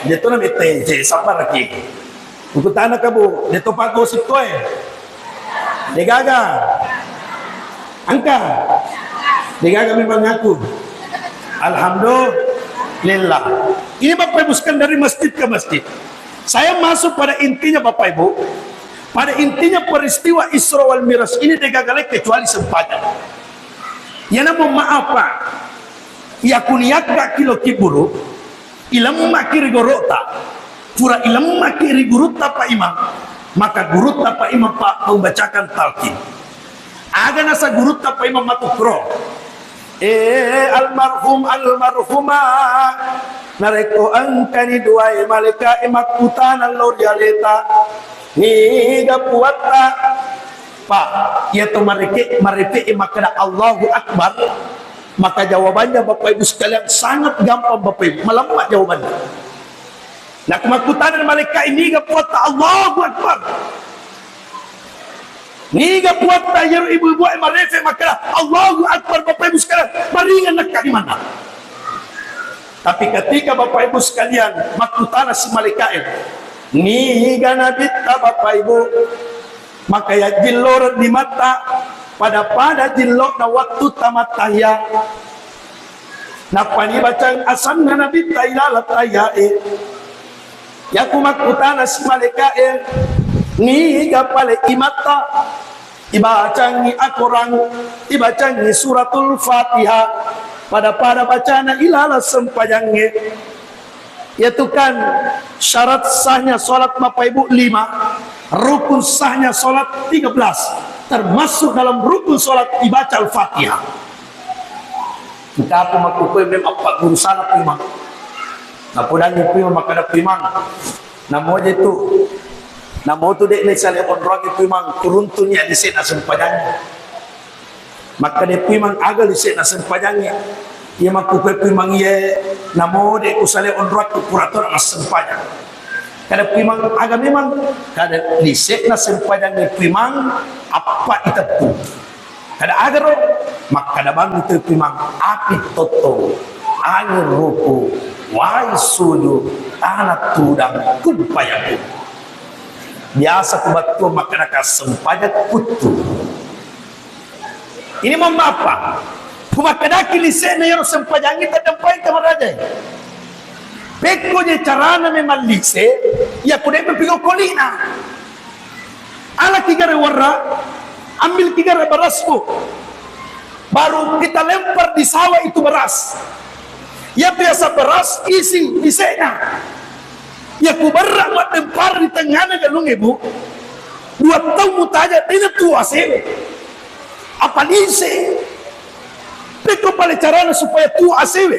Dia tu namanya teh, je, sabar lagi. Buku tanah kabu, dia tu pago si koe. Degaga. Angka. Degaga memang ngaku. Alhamdulillah. Ini Bapak Ibu sekalian dari masjid ke masjid. Saya masuk pada intinya Bapak Ibu. Pada intinya peristiwa Isra wal Miraj ini degaga lain kecuali sempajang. Yana mohon maaf Pak. Iya kuniakka kilo kiburu. Ilemmaki ri goro'ta, pura ilemmaki ri gurutta Pak Imam, maka gurutta Pak Imam, Pak, membacakan talqin. Aga nasa gurutta Pak Imam matukro. Eh, almarhum, almarhumah, narekko engkani duae malaika'e makkutana lao ri aleta, niga puatta? Pak, iya to mareke-, marepe'e makkeda Allahu Akbar, maka jawabannya Bapak Ibu sekalian sangat gampang Bapak Ibu, malemma jawabannya. Nah, makkutana malaika'e niga puatta, Allahu Akbar. Niga puatta, iyaro ibu-ibu'e marepe makkeda Allahu Akbar, Bapak Ibu sekalian, maringan nakka di mana. Tapi ketika Bapak Ibu sekalian makkutana si malaika'e, niga nabitta Bapak Ibu? Maka yajjilloreng limatta pada-pada jillo'na wettu tamattahiyya. Nappa nibacang asenna Nabitta ilaleng tahiyya'e. Yaku makkutana si malaika'e, niga pale imatta? Ibacangngi akorang, ibacangngi suratul Fatihah pada-pada bacana ilaleng sempajangnge. Yaitu kan syarat sahnya sholat Bapak Ibu lima, rukun sahnya sholat tiga belas, termasuk dalam rukun sholat dibaca Al-Fatihah. Engka apa makkukue mem apa guru salah Puimang. Napodangi Puimang makkeda Puimang. Namo je tu. Namo tu dek ni sale onrong Puimang kuruntunnya di sena sempajannya. Makkeda Puimang aga lise'na sempajangnge. Iya makkukue Puimang iye, namo de usale onroakku pura tona massempajang. Kada Puimang aga memang, kada lise'na sempajangnge Puimang, appa iteppu. Kada agaro, makkada bangi tu Puimang, api totto, angin ruku, wai suju, tanah tudang, kumpayakku. Biasa kubattu makkada ka sempajang kuttu. Ini mau apa? Kumakkedaki lise'na iyaro sempajangngi taddampae kamarajae. Pekko je carana memang lise, iya ku de'pa pigau koli'na. Alaki gare warra, ambil ki gare berasku. Baru kita lempar di sawah itu beras. Iya biasa beras isi lise'na. Iya ku berra maddempar di tengngana galungnge, Bu. Dua taung mutaja dena tuo asewe. Apa lise? Pekko pale carana supaya tuo asewe.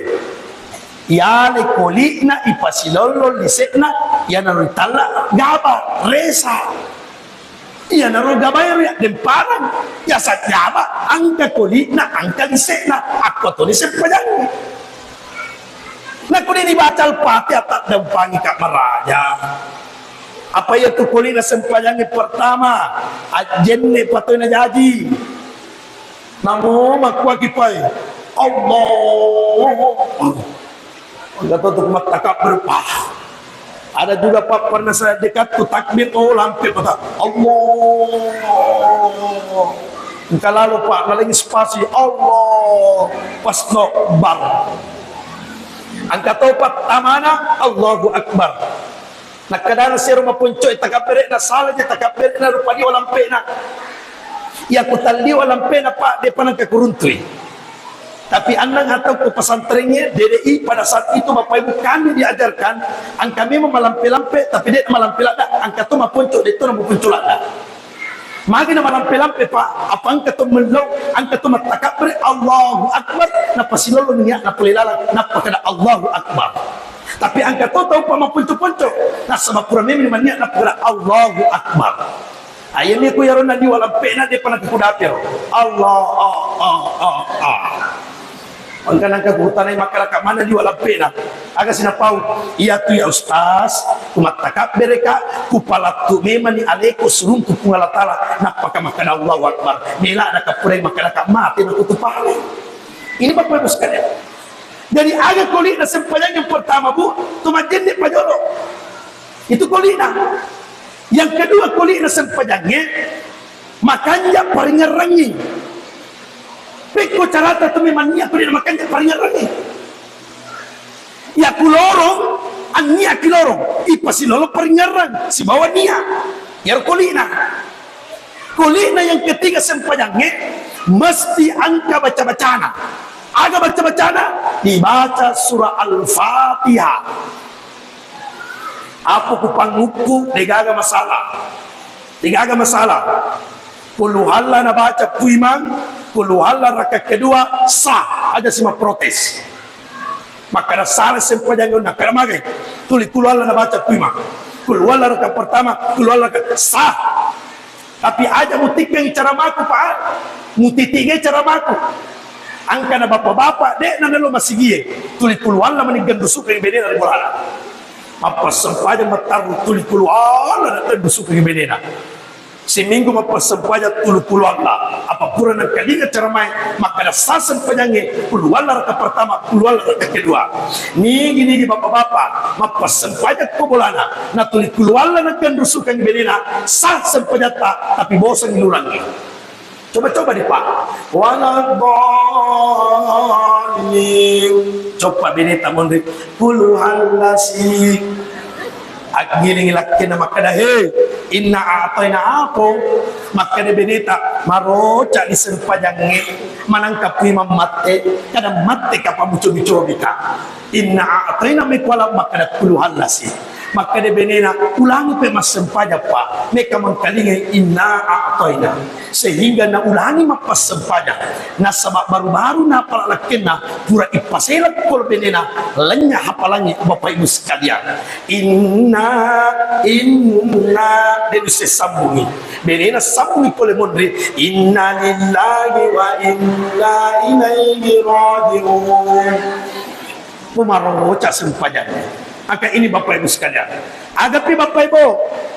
Yale koli'na ipasilollo lise'na, iyanaro italla gaba, resa. Iyanaro gabae ri addemparang, yasa gaba, angka koli'na, angka lise'na, akko toni sempajangnge. Nakko de' dibaca Al-Fatihah, taddampangi ka maraja. Apa iya tu koli' na sempajangnge pertama, ajjenne' patoi na jaji. Namo makkuaki pai, Allah. Engka to tu mattakabbir, Pak. Ada juga, Pak, pernah saya dekat tu takbir, oh, lampe pata, Allah. Engka lalo, Pak, nalengi spasi, Allah. Pas no bar. Engka to, Pak, tamana, Allahu Akbar. Nakkadana sero maponco'e takabbere'na, sala je takabbere'na, rupa liwa lampe'na. Iya ku talliwa lampe'na, Pak, de'pa nengka kuruntui. Tapi annang atau ku pesantrennya, D D I pada saat itu Bapak Ibu kami diajarkan, engka memang malampe-lampe, tapi de' malampe ladda, engka to maponco, de' to na maponco ladda. Magi na malampe-lampe, Pak, apa engka to mellau, engka to mattakabbere, Allahu Akbar, nappa silolo niatna pole lalang, nappa kada Allahu Akbar. Tapi engka to tau pa maponco-ponco, nasaba pura memang niat nappa kada Allahu Akbar. Ayani ku iyaro na liwa lampe'na, de'pa na ku dapero. Allah, ah, ah, ah, ah. Engka nengka kutanai makkalaka mana liwa lampe'na. Aga sinapau, iya tu ya Ustaz, ku mattakabbereka, ku palattu memani aleko surungku Puang Allah Taala, nappaka makkada Allahu Akbar. Mela na kappurai makkalaka mate na kutu pahale. Ini Bapak Ibu sekalian. Jadi aga koli'na sempajang yang pertama, Bu, tu majjenne' pajolo. Itu koli'na. Yang kedua koli'na sempajangnge, makanja' paringerrangngi. Pekko carata tu memang nia' koli'na makanja' paringerrangngi. Iya ku lorong, annia' ki lorong, ipasilolo paringerrang sibawa nia'. Iyaro koli'na. Koli'na yang ketiga sempajangnge, mesti engka baca-bacana. Aga baca-bacana? Dibaca surah Al-Fatihah. Apa ku pangukku, de'gaga masalah. De'gaga masalah. Qul huwallah nabaca puimang, qul huwallah raka kedua sah, aja si maprotes. Makkada sala sempajang, nakkada magai. Tuli qul huwallah nabaca puimang. Qul huwallah raka pertama, qul huwallah raka sah. Tapi aja mutikkengi caramaku, Pak. Mutitigai caramaku. Engkana bapak-bapak, de' nanelo masigie. Tuli qul huwallah mani gendusukengi benena ri bolana. Mappassempajang mattarru tuli qul huwallah na gendusukengi benena. Siminggu mappassempajang tuli qul huwallah. Apa pura nengkalinga caramae, makkada sah sempajangnge, qul huwallah raka pertama, qul huwallah raka kedua. Nigi-nigi bapak-bapak, mappassempajang ko bolana, na tuli qul huwallah na gendusukengi benena, sah sempajatta, tapi bosangi lurangngi. Coba-coba di, Pak. Waladdallin. Coba beneta monri. Qul huwallasi. Aggilingi lakkena makkada, "He, inna a'taina apo." Makkada beneta, "Maroca di sempajangnge, manangka puimang matte, kada matte ka pamucobi-cobika." Inna a'taina mekuala makkada qul huwallasi. Makkada benena, "Ulangi pe massempajang, Pak." Meka mengkalingai inna a'taina. Sehingga naulangi mappassempajang. Nasaba baru-baru napala lakkenna, pura ipasela kol benena, lenya hafalangi Bapak Ibu sekalian. Inna, inna, de' nusse sambungi. Benena sambungi pole monri. Inna lillahi wa inna ilaihi raji'un. Mumaroca sempajangnge. Maka ini Bapak Ibu sekalian. Agapi Bapak Ibu,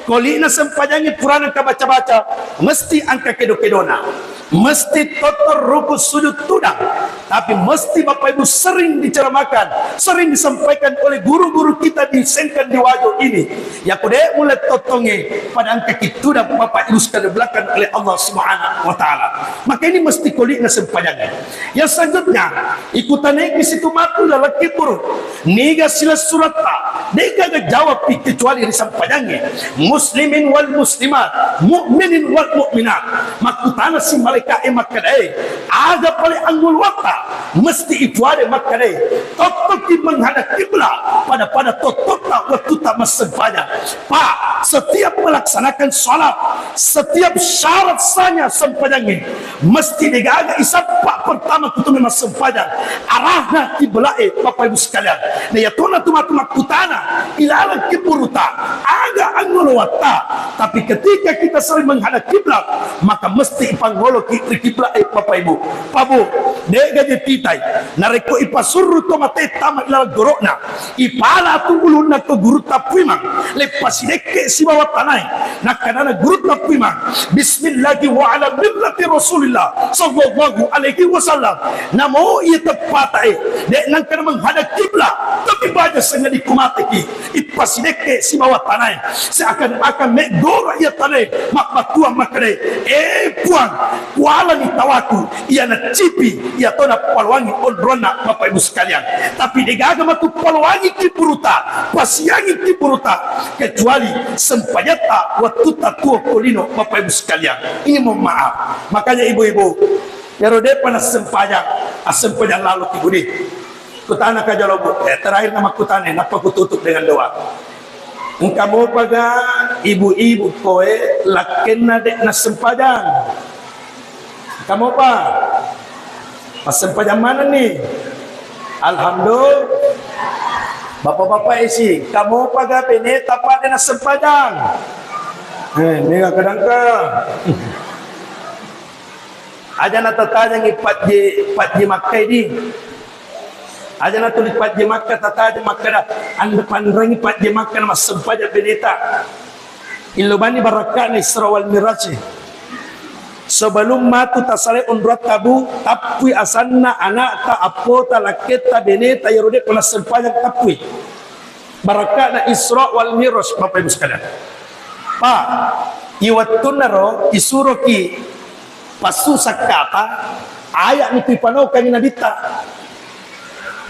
koli'na sempajangnge purana engka baca-baca, mesti engka kedo-kedona. Mesti tottor ruku sujud tudang. Tapi mesti Bapak Ibu sering diceramakan, sering disampaikan oleh guru-guru kita di Sengkang di Wajo ini. Yako de' mulai tottongnge pada engka ki tudang Bapak Ibu sekalian belakang oleh Allah Subhanahu wa Ta'ala. Maka ini mesti koli'na sempajangnge. Yang selanjutnya, ikutanaiki situ matu lalaki buruk. Niga silessuretta, de'gaga jawabpi kecuali ri sempajangnge. Muslimin wal muslimat, mu'minin wal mu'minat. Makkutana si malaika'e makkadae, aga pale angnguluatta, mesti ipuade makkadae, tokkoki menghadap kiblat, pada-pada tokkotta Waktu tak massempajang. Pak, setiap melaksanakan sholat, setiap syarat sahnya sempajangnge, mesti degaga isappa pertama kutume massempajang. Arahna kiblae, Bapak Ibu sekalian. Nah, yatona tu matu makkutana, ilaleng kiburuta, aga angngolowatta. Tapi ketika kita sering menghadap kiblat, maka mesti ipangoloki ri kiblae, Bapak Ibu. Pabu, dega je pitai. Narekko ipasurru to mate tama ilaleng goro'na, ipala tu ulunna ko gurutta puimang, leppa sidekke sibawa tanae. Nakkanana gurutta puimang, "Bismillahi wa ala millati Rasulillah sallallahu alaihi wasallam." Namo iya teppatae, de' nangkana menghadap kiblat, tapi baja sangadi kumateki, ippasidekke sibawa tanae, seakan-akan meggora iya tanae, mabbattuang makkeda, "Eh, Puang, kualani tawaku, iyana cipi, iyatona paloangi onronna, Bapak Ibu sekalian." Tapi degaga matu paloangi kiburuta, pasiangi kiburuta, kecuali sempajatta wattutta tuo ko lino, Bapak Ibu sekalian. Ini mohon maaf. Makanya ibu-ibu, iyaro de'pa nassempajang, assempajang lalo ki budi. Kutana ka jolo, Bu. Eh, terakhir na makkutana, nappa kututup dengan doa. Engka mopaga ibu-ibu koe lakkenna de' nassempajang? Engka mopa? Passempajang manenni? Alhamdulillah. Bapak-bapak isi, engka mopaga beneta pa de' nassempajang? Eh, mega kadangka. Aja natatajangi pajje, pajje makkai di. Aja natuli pajje makka tatajeng makkada, anda panrangi pajje makka na massempajang beneta. Illo bani barakka'na Isra wal Miraj. Sebelum matu tasale onroatta, Bu, tappui asanna anakta, appota, lakketta, beneta, iyaro de'pa nassempajang tappui. Barakka'na Isra wal Miraj, Bapak Ibu sekalian. Pak, iwettunnaro isuroki passu sakkata, aya'mi tu ipanokangi Nabitta.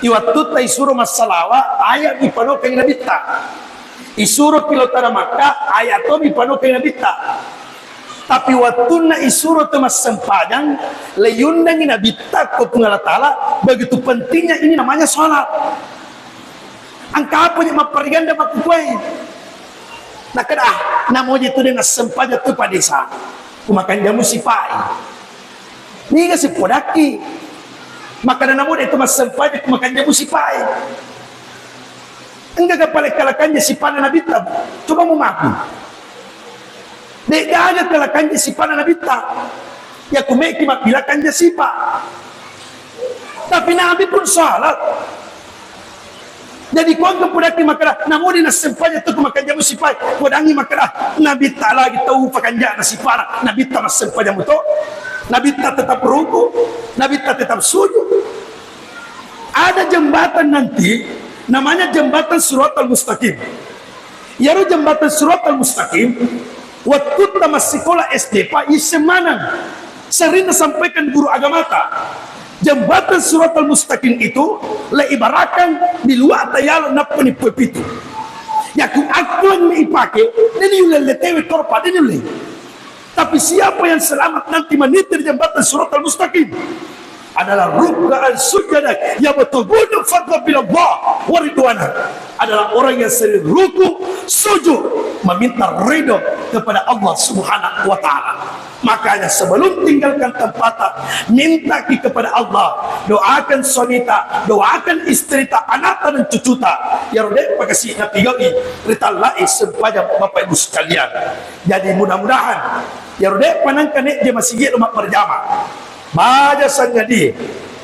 Iwattutta isuro massalawa, aya'mi ipanokangi Nabitta. Isuroki lao tana Makka, aya' tomi ipanokangi Nabitta. Tapi wattunna isuro to massempajang, leiundangi Nabitta ko Puang Allah Taala, begitu pentingnya ini namanya sholat. Engka apa je mappariganda makkukuae? Nakkeda, "Ah, namo je tu de' nassempajang tu padesa, kumakanjamu sipa'i." Niga sipodakki? Makkeda, "Namo de' tu massempajang, kumakanjamu sipa'i." Engka ga pale kalakanja sipana Nabitta? Coba mu maku. De'gaga kalakanja sipana Nabitta. Yaku meki mabbila kanja sipa. Tapi Nabi pun salat. Jadi ko engka pudakki makkeda, "Namo de' nassempajang tu kumakanjamu sipa'i." Podangi makkeda, "Nabitta lagi tau pakanjana sipana, Nabitta massempajang muto. Nabitta tetap ruku, Nabitta tetap sujud." Ada jembatan nanti, namanya jembatan Siratal Mustaqim. Iyaro jembatan Siratal Mustaqim, wattutta massikola S D pa isseng maneng. Sering nasampaikan guru agamata, jembatan Siratal Mustaqim itu leibaratkan di luar tayal nappa ni pue pitu. Yaku akkuang ni ipake, deni yulle letewe torpa, deni yulle. Tapi siapa yang selamat nanti meniti di jembatan Siratal Mustaqim adalah rukkaan sujjadan yabtaghuna fadlan minallah wa ridwana. Adalah orang yang sering ruku, sujud, meminta ridho kepada Allah Subhanahu wa Ta'ala. Makanya sebelum tinggalkan tempat, minta ki kepada Allah, doakan suamita, doakan istrita, anakta dan cucuta. Iyaro de'pa kasi napigau'i, ritallai sempajang Bapak Ibu sekalian. Jadi mudah-mudahan iyaro de'pa nengka ne'je masigi lo mabberjama. Baja sangadi,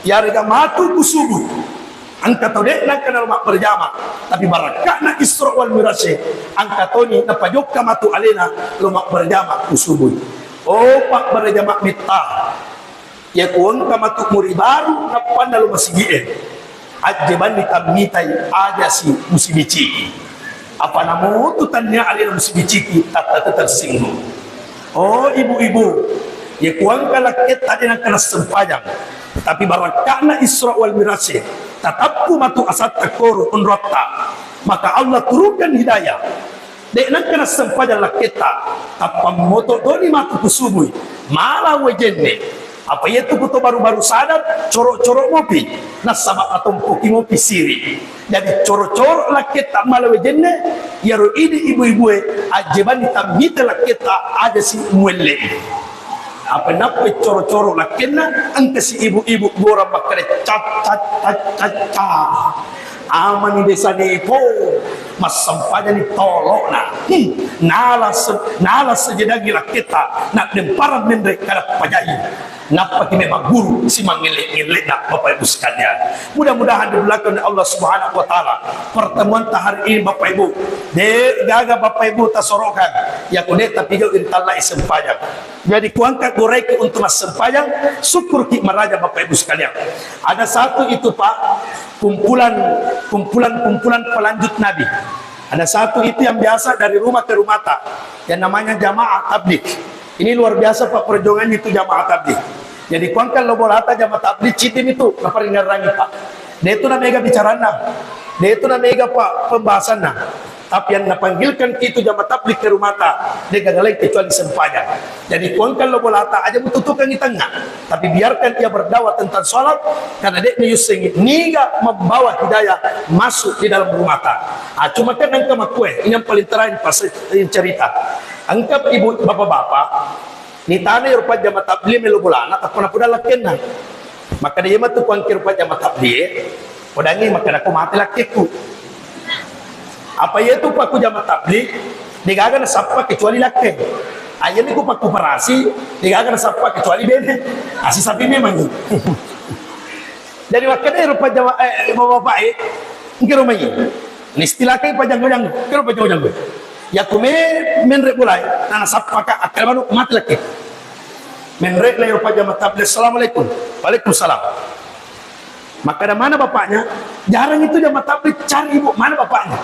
iyarega matu ku subuh. Engka tau de' nengka nalo mabberjama, tapi barakka'na Isra wal Miraj, engka toni napajokka matu alena lo mabberjama ku subuh. Oh, pabberjama mitta. Iya ku engka matu muri baru nappanna lo masigi'e. Ajje banni tammitai aja si musibiciki. Apa namutu tannia alena musibiciki tatta tersinggung. Oh ibu-ibu, iya ku engka lakketta de' nengka nassempajang. Tapi barakka'na Isra wal Miraj, tatappu matu asatta koro onroatta. Maka Allah turunkan hidayah. De' nengka nassempajang lakketta, tappa moto doni matu ku subui, mala wajenne, Apa iyatu kuto baru-baru sadar, coro'-coro' mopi, nasaba' atompoki mopi siri'. Jadi coro'-coro' lakketta malawe jenne, iyaro idi ibu-ibue ajjebanni tammita lakketta aja si muelle. Apa nappa coro'-coro' lakkenna, engka si ibu-ibu gora makkeda, "Cat, cat, cat, cat, cat." Amani desane po, massempajani tolo'na. Hmm, nala se-, nala sejedangi lakketta, naddemparang menre kada pajai. Nappaki memang guru si mangelle-ngelle'na, Bapak Ibu sekalian. Mudah-mudahan dimulakan oleh Allah Subhanahu wa Ta'ala pertemuan ta hari ini, Bapak Ibu. De' gaga Bapak Ibu tasorokan, ya kude' tapigau iri tallai sempajang. Jadi kuangkat goraiki untuk massempajang, syukurki maraja Bapak Ibu sekalian. Ada satu itu, Pak, kumpulan, kumpulan, kumpulan pelanjut Nabi. Ada satu itu yang biasa dari rumah ke rumah ta, yang namanya jamaah tabligh. Ini luar biasa, Pak, perjuangannya itu jamaah tabligh. Jadi kuangkat lo bolata jamaah tabligh, ciddi itu naparingngerangi, Pak. De' tu namega bicaranna, de' tu namega, Pak, pembahasanna. Tapi yang napanggilkan itu jamaah tabligh ke rumah ta, de' gaga lain kecuali sempajang. Jadi kuangkan lo bolata aja mututukangi tengah. Tapi biarkan ia berdakwah tentang sholat, karena de' nayussengi niga membawa hidayah masuk di dalam rumah ta. Ah, cuma kan engka makkue, ini yang paling terakhir pas cerita. Engka ibu bapak-bapak, nitana ero pajama tabligh melo bolana, tappa napoda lakkenna. Makkeda, "Iya matu kuangkiro pajama tabligh, podangi makkeda ko mate lakkekku." Apa iya tu pakkujama tabligh, degaga nasappa kecuali lakkeng. Ayyami ku pakkoperasi, degaga nasappa kecuali bene. Asi sapi memang. Jadi makkeda ero pajama, eh, bapak-bapak, eh, engkero mai. Nistilakai pajanggo-janggo, engkero pajanggo-janggo. Yaku me-, menre bolai, nana sappaka akkala manu mati lakke. Menre na ero pajama tabligh, "Assalamualaikum." "Waalaikumsalam." Makkeda, "Mana bapaknya?" Jarang itu jama tabligh cari ibu, "Mana bapaknya?"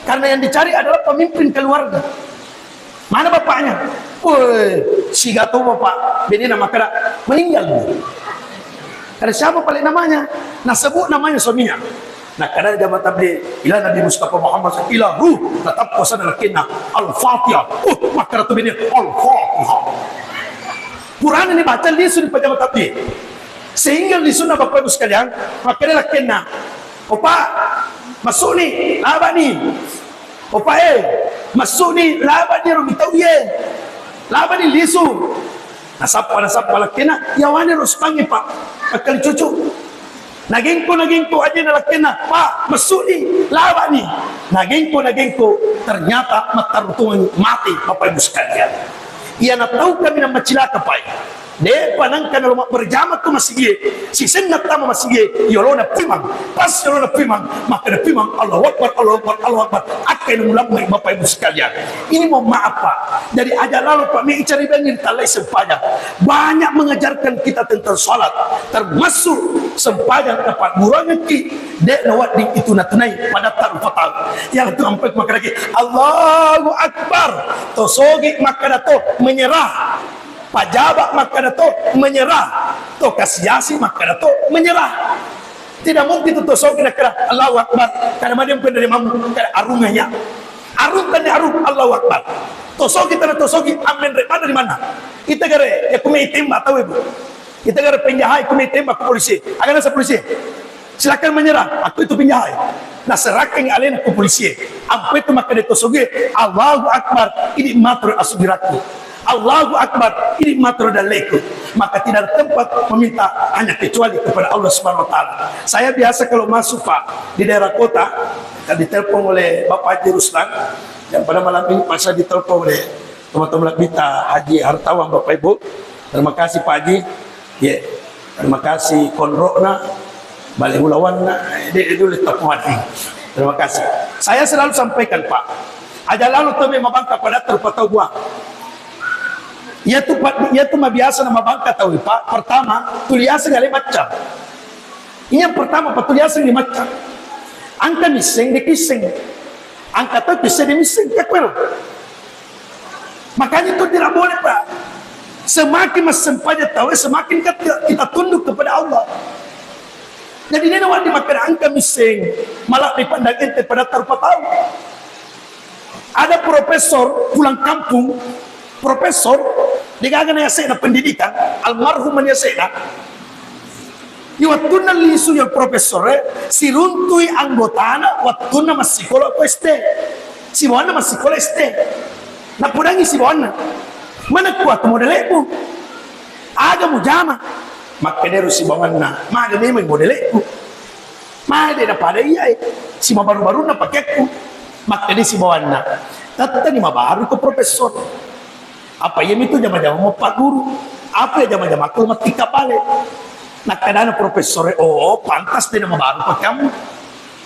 Karena yang dicari adalah pemimpin keluarga. "Mana bapaknya?" "Woi, sigato bapak." Bini nama keda, "Meninggal." Ada siapa paling namanya? Nasebut namanya suaminya. Nah, kada jama tabligh, "Ila Nabi Mustafa Muhammad, ila ruh." Tetap sana lakinna, "Al-Fatihah." Uh, makkeda tu bini, "Al-Fatihah." Purana ni baca lisu di pajama tabligh. Sehingga lisunna Bapak Ibu sekalian, makkeda lakinna, "Opa, masuk ni, laba ni." "Opa e, masuk ni, laba ni ro mitau ye. Laba ni lisu." Nasappa, nasappa lakkena, "Yawane ro sepangi, Pak. Makkali cucu." Nagengko, nagengko ajena lakkena, "Pak, masuk ni, laba ni." Nagengko, nagengko, ternyata mattarutungeng mate, Bapak Ibu sekalian. Iya natau kami namacilaka, Pak. De'pa nengka nalo mabberjama ko masigie, sisenna tama masigie, yolona pimang, pas yolona pimang, makkeda pimang, "Allahu Akbar, Allahu Akbar, Allahu Akbar." Akkai nulammai Bapak Ibu sekalian. Ini mohon maaf, Pak. Jadi aja lalo, Pak, mi cari bengin talai sempajang. Banyak mengajarkan kita tentang salat, termasuk sempajang dapat gurangki, de' nawadding itu natunai pada taruh petang. Yang tu ampe makkeda, "Allahu Akbar." Tosogi makkeda to menyerah. Pajaba makkeda to menyerah, to kasiasi makkeda to menyerah. Tidak mungkin tu tosogi nakkeda, "Allahu Akbar." Kada madempe dari mamu, kada arunga ya. Arung kan arung, "Allahu Akbar." Tosogi tana tosogi, amen re pada di mana? Kita gare, ya kume itemba tahu ibu. Kita gare penjahai kume itemba ke polisi. Agana sa polisi. "Silakan menyerah," aku itu penjahai. Naserahkan alena ku polisie. Ampe tu makkeda tosogi, "Allahu Akbar, ini matro asugirakku. Allahu Akbar, ini matro dalleku." Maka tidak ada tempat meminta hanya kecuali kepada Allah Subhanahu wa Ta'ala. Saya biasa kalau masuk, Pak, di daerah kota, kan ditelepon oleh Bapak Haji Ruslan, yang pada malam ini, Pak, saya ditelepon oleh teman-teman kita Haji Hartawan, Bapak Ibu. Terima kasih, Pak Haji. Ye, terima kasih konrokna, bale ulawanna, eh, de' dulu tapuati. Terima kasih. Saya selalu sampaikan, Pak, aja lalo tau mabangka pada terpatau buah. Iya tu, Pak, iya tu mabiasa na mabangka tau, Pak. Pertama, tuliasa gale macca. Ini yang pertama, Pak, tuliasa ni macca. Angka misseng, de' kisseng. Angka tau kisseng, de' misseng. Kakuero. Makanya itu tidak boleh, Pak. Semakin massempajang tau, semakin kita, kita tunduk kepada Allah. Jadi, ini wajib makkeda angka misseng, malah dipandang enteng pada tarupa tau. Ada profesor pulang kampung, Profesor, degaga na yase'na pendidikan, almarhum mani yase'na. Iwattunna lisu ya profesor, siruntui anggotana wattunna massikola ko S T. Sibawanna massikola S T. Napodangi sibawanna, "Mana kuat modele'mu? Aga mujama?" Makkedero sibawanna, "Maga memang modele'ku. Maga de' napada iyae. Simabaru-barunna pakeakku." Makkeda sibawanna, "Tetteni mabaru ko profesor. Apa iyamitu jama-jama mappaguru. Apa iya jama-jama ko mattikka bale?" Nakkadana profesore, "Oh, pantas de' namabaru pakeammu.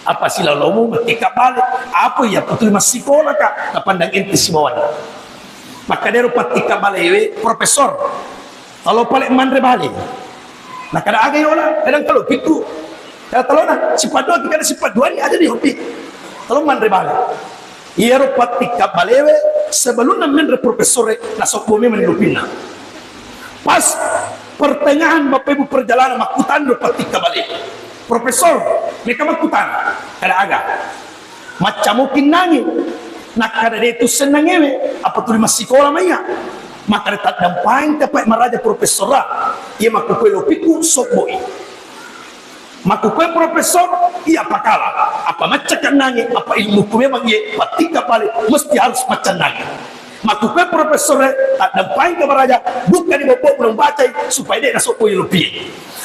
Apa silalomu mattikka bale? Apa iya putui massikolaka?" Napandang ente sibawanna. Makkedero pattikka balewe, "Profesor, talo pale manre bale." Nakkada, "Aga yola, kadang kalau pikku." Kada talona, sipaddua, kada sipadduanni aja di hobi. Talo manre bale. Iyaro pattikka balewe, sebelumna menre profesore, nasobbo memang lupinna. Pas pertengahan Bapak Ibu perjalanan, makkutana pattikka bale, "Profesor, meka makkutana?" "Kada aga." "Maccamoki nangi?" Nakkada, "De' tu sennangewe, apa tuli massikola maiya." Makkada, "Taddampangka pae maraja profesora, iya makkukue lopikku sobboi. Makkukue profesor, iya pakala. Apa maccaka nangi, apa ilmuku memang iye, pattikka bale, mesti harus maccannangi." Makkukue profesore, "Taddampangka maraja, bukkani bobbo uleng bacai, supaya de' nasobbo iya lopie."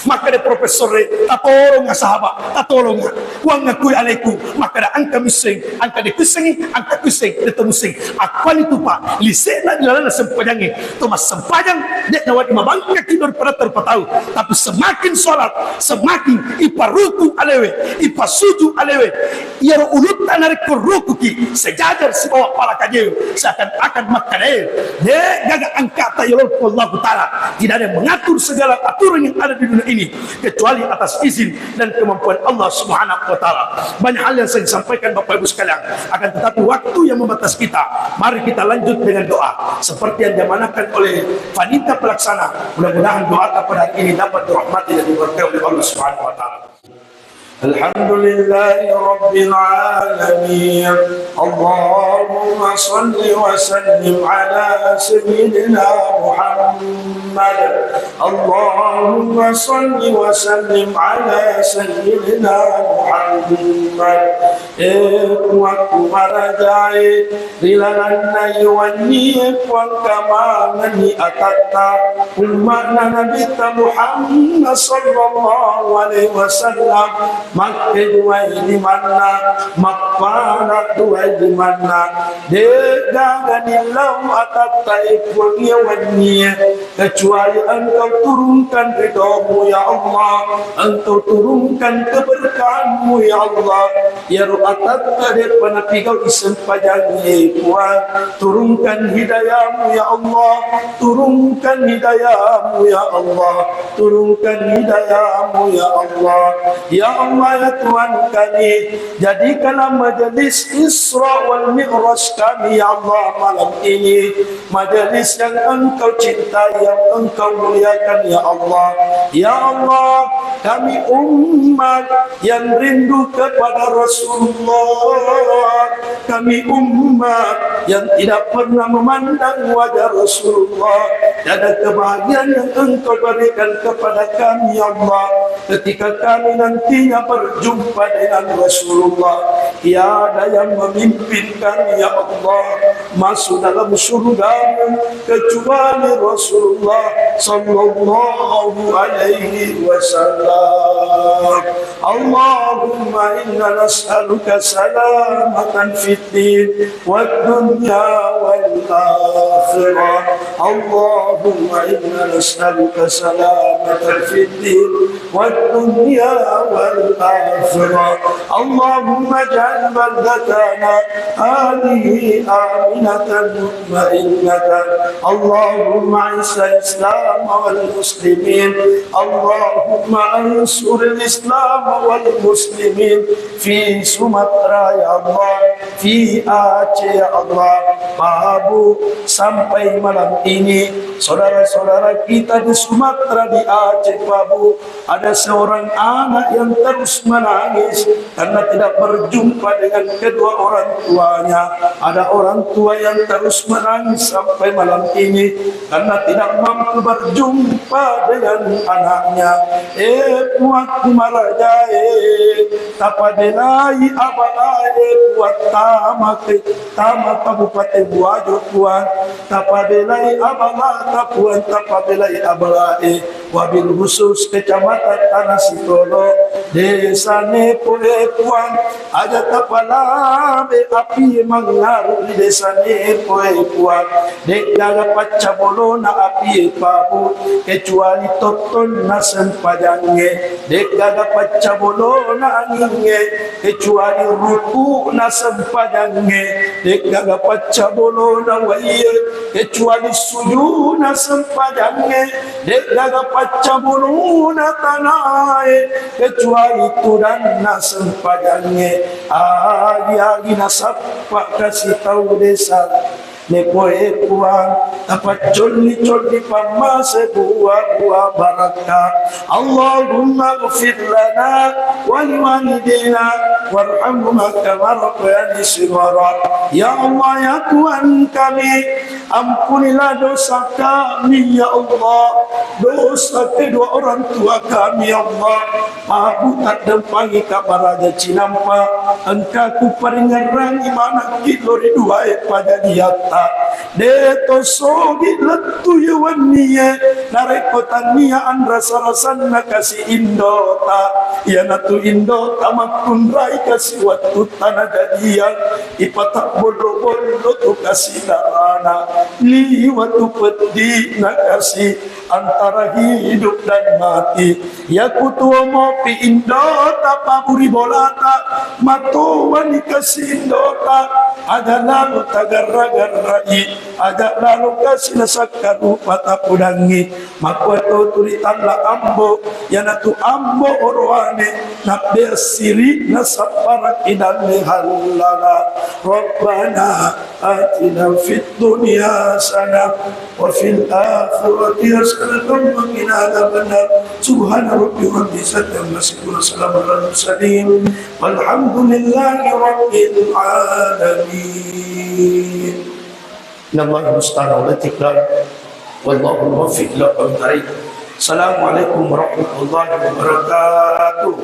Makkeda profesore, "Tatolonga sahaba, tatolonga. Uangngakui aleku." Makkeda, "Engka misseng, engka de' kuissengi, engka kuisseng, de' to muisseng." Akkuani tu, Pak, lise'na di lalenna sempajangnge. To massempajang, de' nawedding mabangkaki daripada rupa tau. Tapi semakin sholat, semakin iparuku alewe, ipasuju alewe. Iyaro ulutta narekko rukuki, sejajar sibawa pala kajewe, seakan-akan makkedae, de' gaga angka'ta yololku Allahu Ta'ala. Tidak ada yang mengatur segala aturan yang ada di dunia ini kecuali atas izin dan kemampuan Allah Subhanahu wa Ta'ala. Banyak hal yang saya sampaikan, Bapak Ibu sekalian, akan tetapi waktu yang membatasi kita. Mari kita lanjut dengan doa seperti yang diamanahkan oleh panitia pelaksana. Mudah-mudahan doa pada hari ini dapat dirahmati dan diberkahi oleh Allah Subhanahu wa Ta'ala. الحمد لله رب العالمين. اللهم صل وسلم على سيدنا محمد. اللهم صل وسلم على سيدنا محمد. Eh, Puangku marajae, ri lalenna iye wennie Puang kamangenni atatta umma'na Nabitta Muhammad sallallahu alaihi wasallam, makkeduai limanna, mappala duai limanna, de'gaga nillau atatta e Puang iye wennie. Kecuali Engkau turunkan ridhomu, ya Allah. Engkau turunkan keberkahanmu, ya Allah. Iyaro atatta de'pa napigau isempajangnge, Puang. Turunkan hidayahmu, ya Allah. Turunkan hidayahmu, ya Allah. Turunkan hidayahmu, ya Allah. Ya Allah, ya Tuhan kami, jadikanlah majelis Isra wal Mi'raj kami, ya Allah, malam ini majelis yang Engkau cintai, yang Engkau muliakan, ya Allah. Ya Allah, kami umat yang rindu kepada Rasulullah, kami umat yang tidak pernah memandang wajah Rasulullah. Tiada kebahagiaan yang Engkau berikan kepada kami, ya Allah, ketika kami nantinya berjumpa dengan Rasulullah. Tiada yang memimpin kami, ya Allah, masuk dalam surgamu kecuali Rasulullah sallallahu alaihi wasallam. اللهم إنا نسألك سلامة في الدين والدنيا والآخرة. اللهم إنا نسألك سلامة في الدين والدنيا والآخرة. اللهم اجعل بلدتنا هذه آمنة مطمئنة. اللهم أعز الإسلام والمسلمين. اللهم انصر الإسلام والمسلمين في سومترا يا الله، Fi Aceh, ya Allah, Pak Bu, sampai malam ini saudara-saudara kita di Sumatera, di Aceh, Pak Bu, ada seorang anak yang terus menangis karena tidak berjumpa dengan kedua orang tuanya. Ada orang tua yang terus menangis sampai malam ini karena tidak mampu berjumpa dengan anaknya. Eh, Puangku marajae, tapabelai abalae, Puang, tama ke, tama Kabupaten Buajo, Puang, tapabelai abalata, Puang, tapabelai abalae, wabil khusus Kecamatan Tanah Sitolo, Desa Nepoe, Puang, aja tapalabe api mangngaru di Desa Nepoe, Puang, de'gaga paccabolona apie, Pak Bu, kecuali tottonna sempajangnge. De'gaga paccabolona angingnge kecuali ruku'na sempajangnge. De'gaga paccabolona waie kecuali sujuna sempajangnge. De'gaga paccabolona tanae kecuali tudanna sempajangnge. Agi-agi nasappa kasi tau desa Nepoe, Puang, tapaccolli-colli pammase buah-buah barakka. Allahumma ighfir lana wa liwalidina warhamhuma kama rabbayani shighara. Ya Allah, ya Tuhan kami, ampunilah dosa kami, ya Allah, dosa kedua orang tua kami, ya Allah. Pak Bu, taddempangi Ka' Maraja Cinampa, engka kuparingerrangi manakki lao ri duae pajadiatta. De' to sogi lettu ye wennie, narekko tannia anrasa-rasanna kasi indota, iyanatu indota makkunrai kasi wettutta najadiang, ipatabbollo-bollo tu kasi darana, liwa tu peddi'na kasi antara hidup dan mati. Yaku tuo mopi indota paburi bolata, matowani kasi indota, aja lalo tagarra-garrai, aja lalo kasi nasakkarupa tapudangngi. Makkuato tuli talla ambo, iyanatu ambo oroane, nabbea siri'na sapparang idalle hallala. Rabbana atina fid dunya hasanah wa fil akhirati hasanatan wa qina adzabannar. Subhana rabbika rabbil izzati amma yasifun, wa salamun alal mursalin, walhamdulillahi rabbil alamin. Innallaha musta'an wa la tiqlal. Wallahu muwaffiq ila aqwamit thariq. Assalamualaikum warahmatullahi wabarakatuh.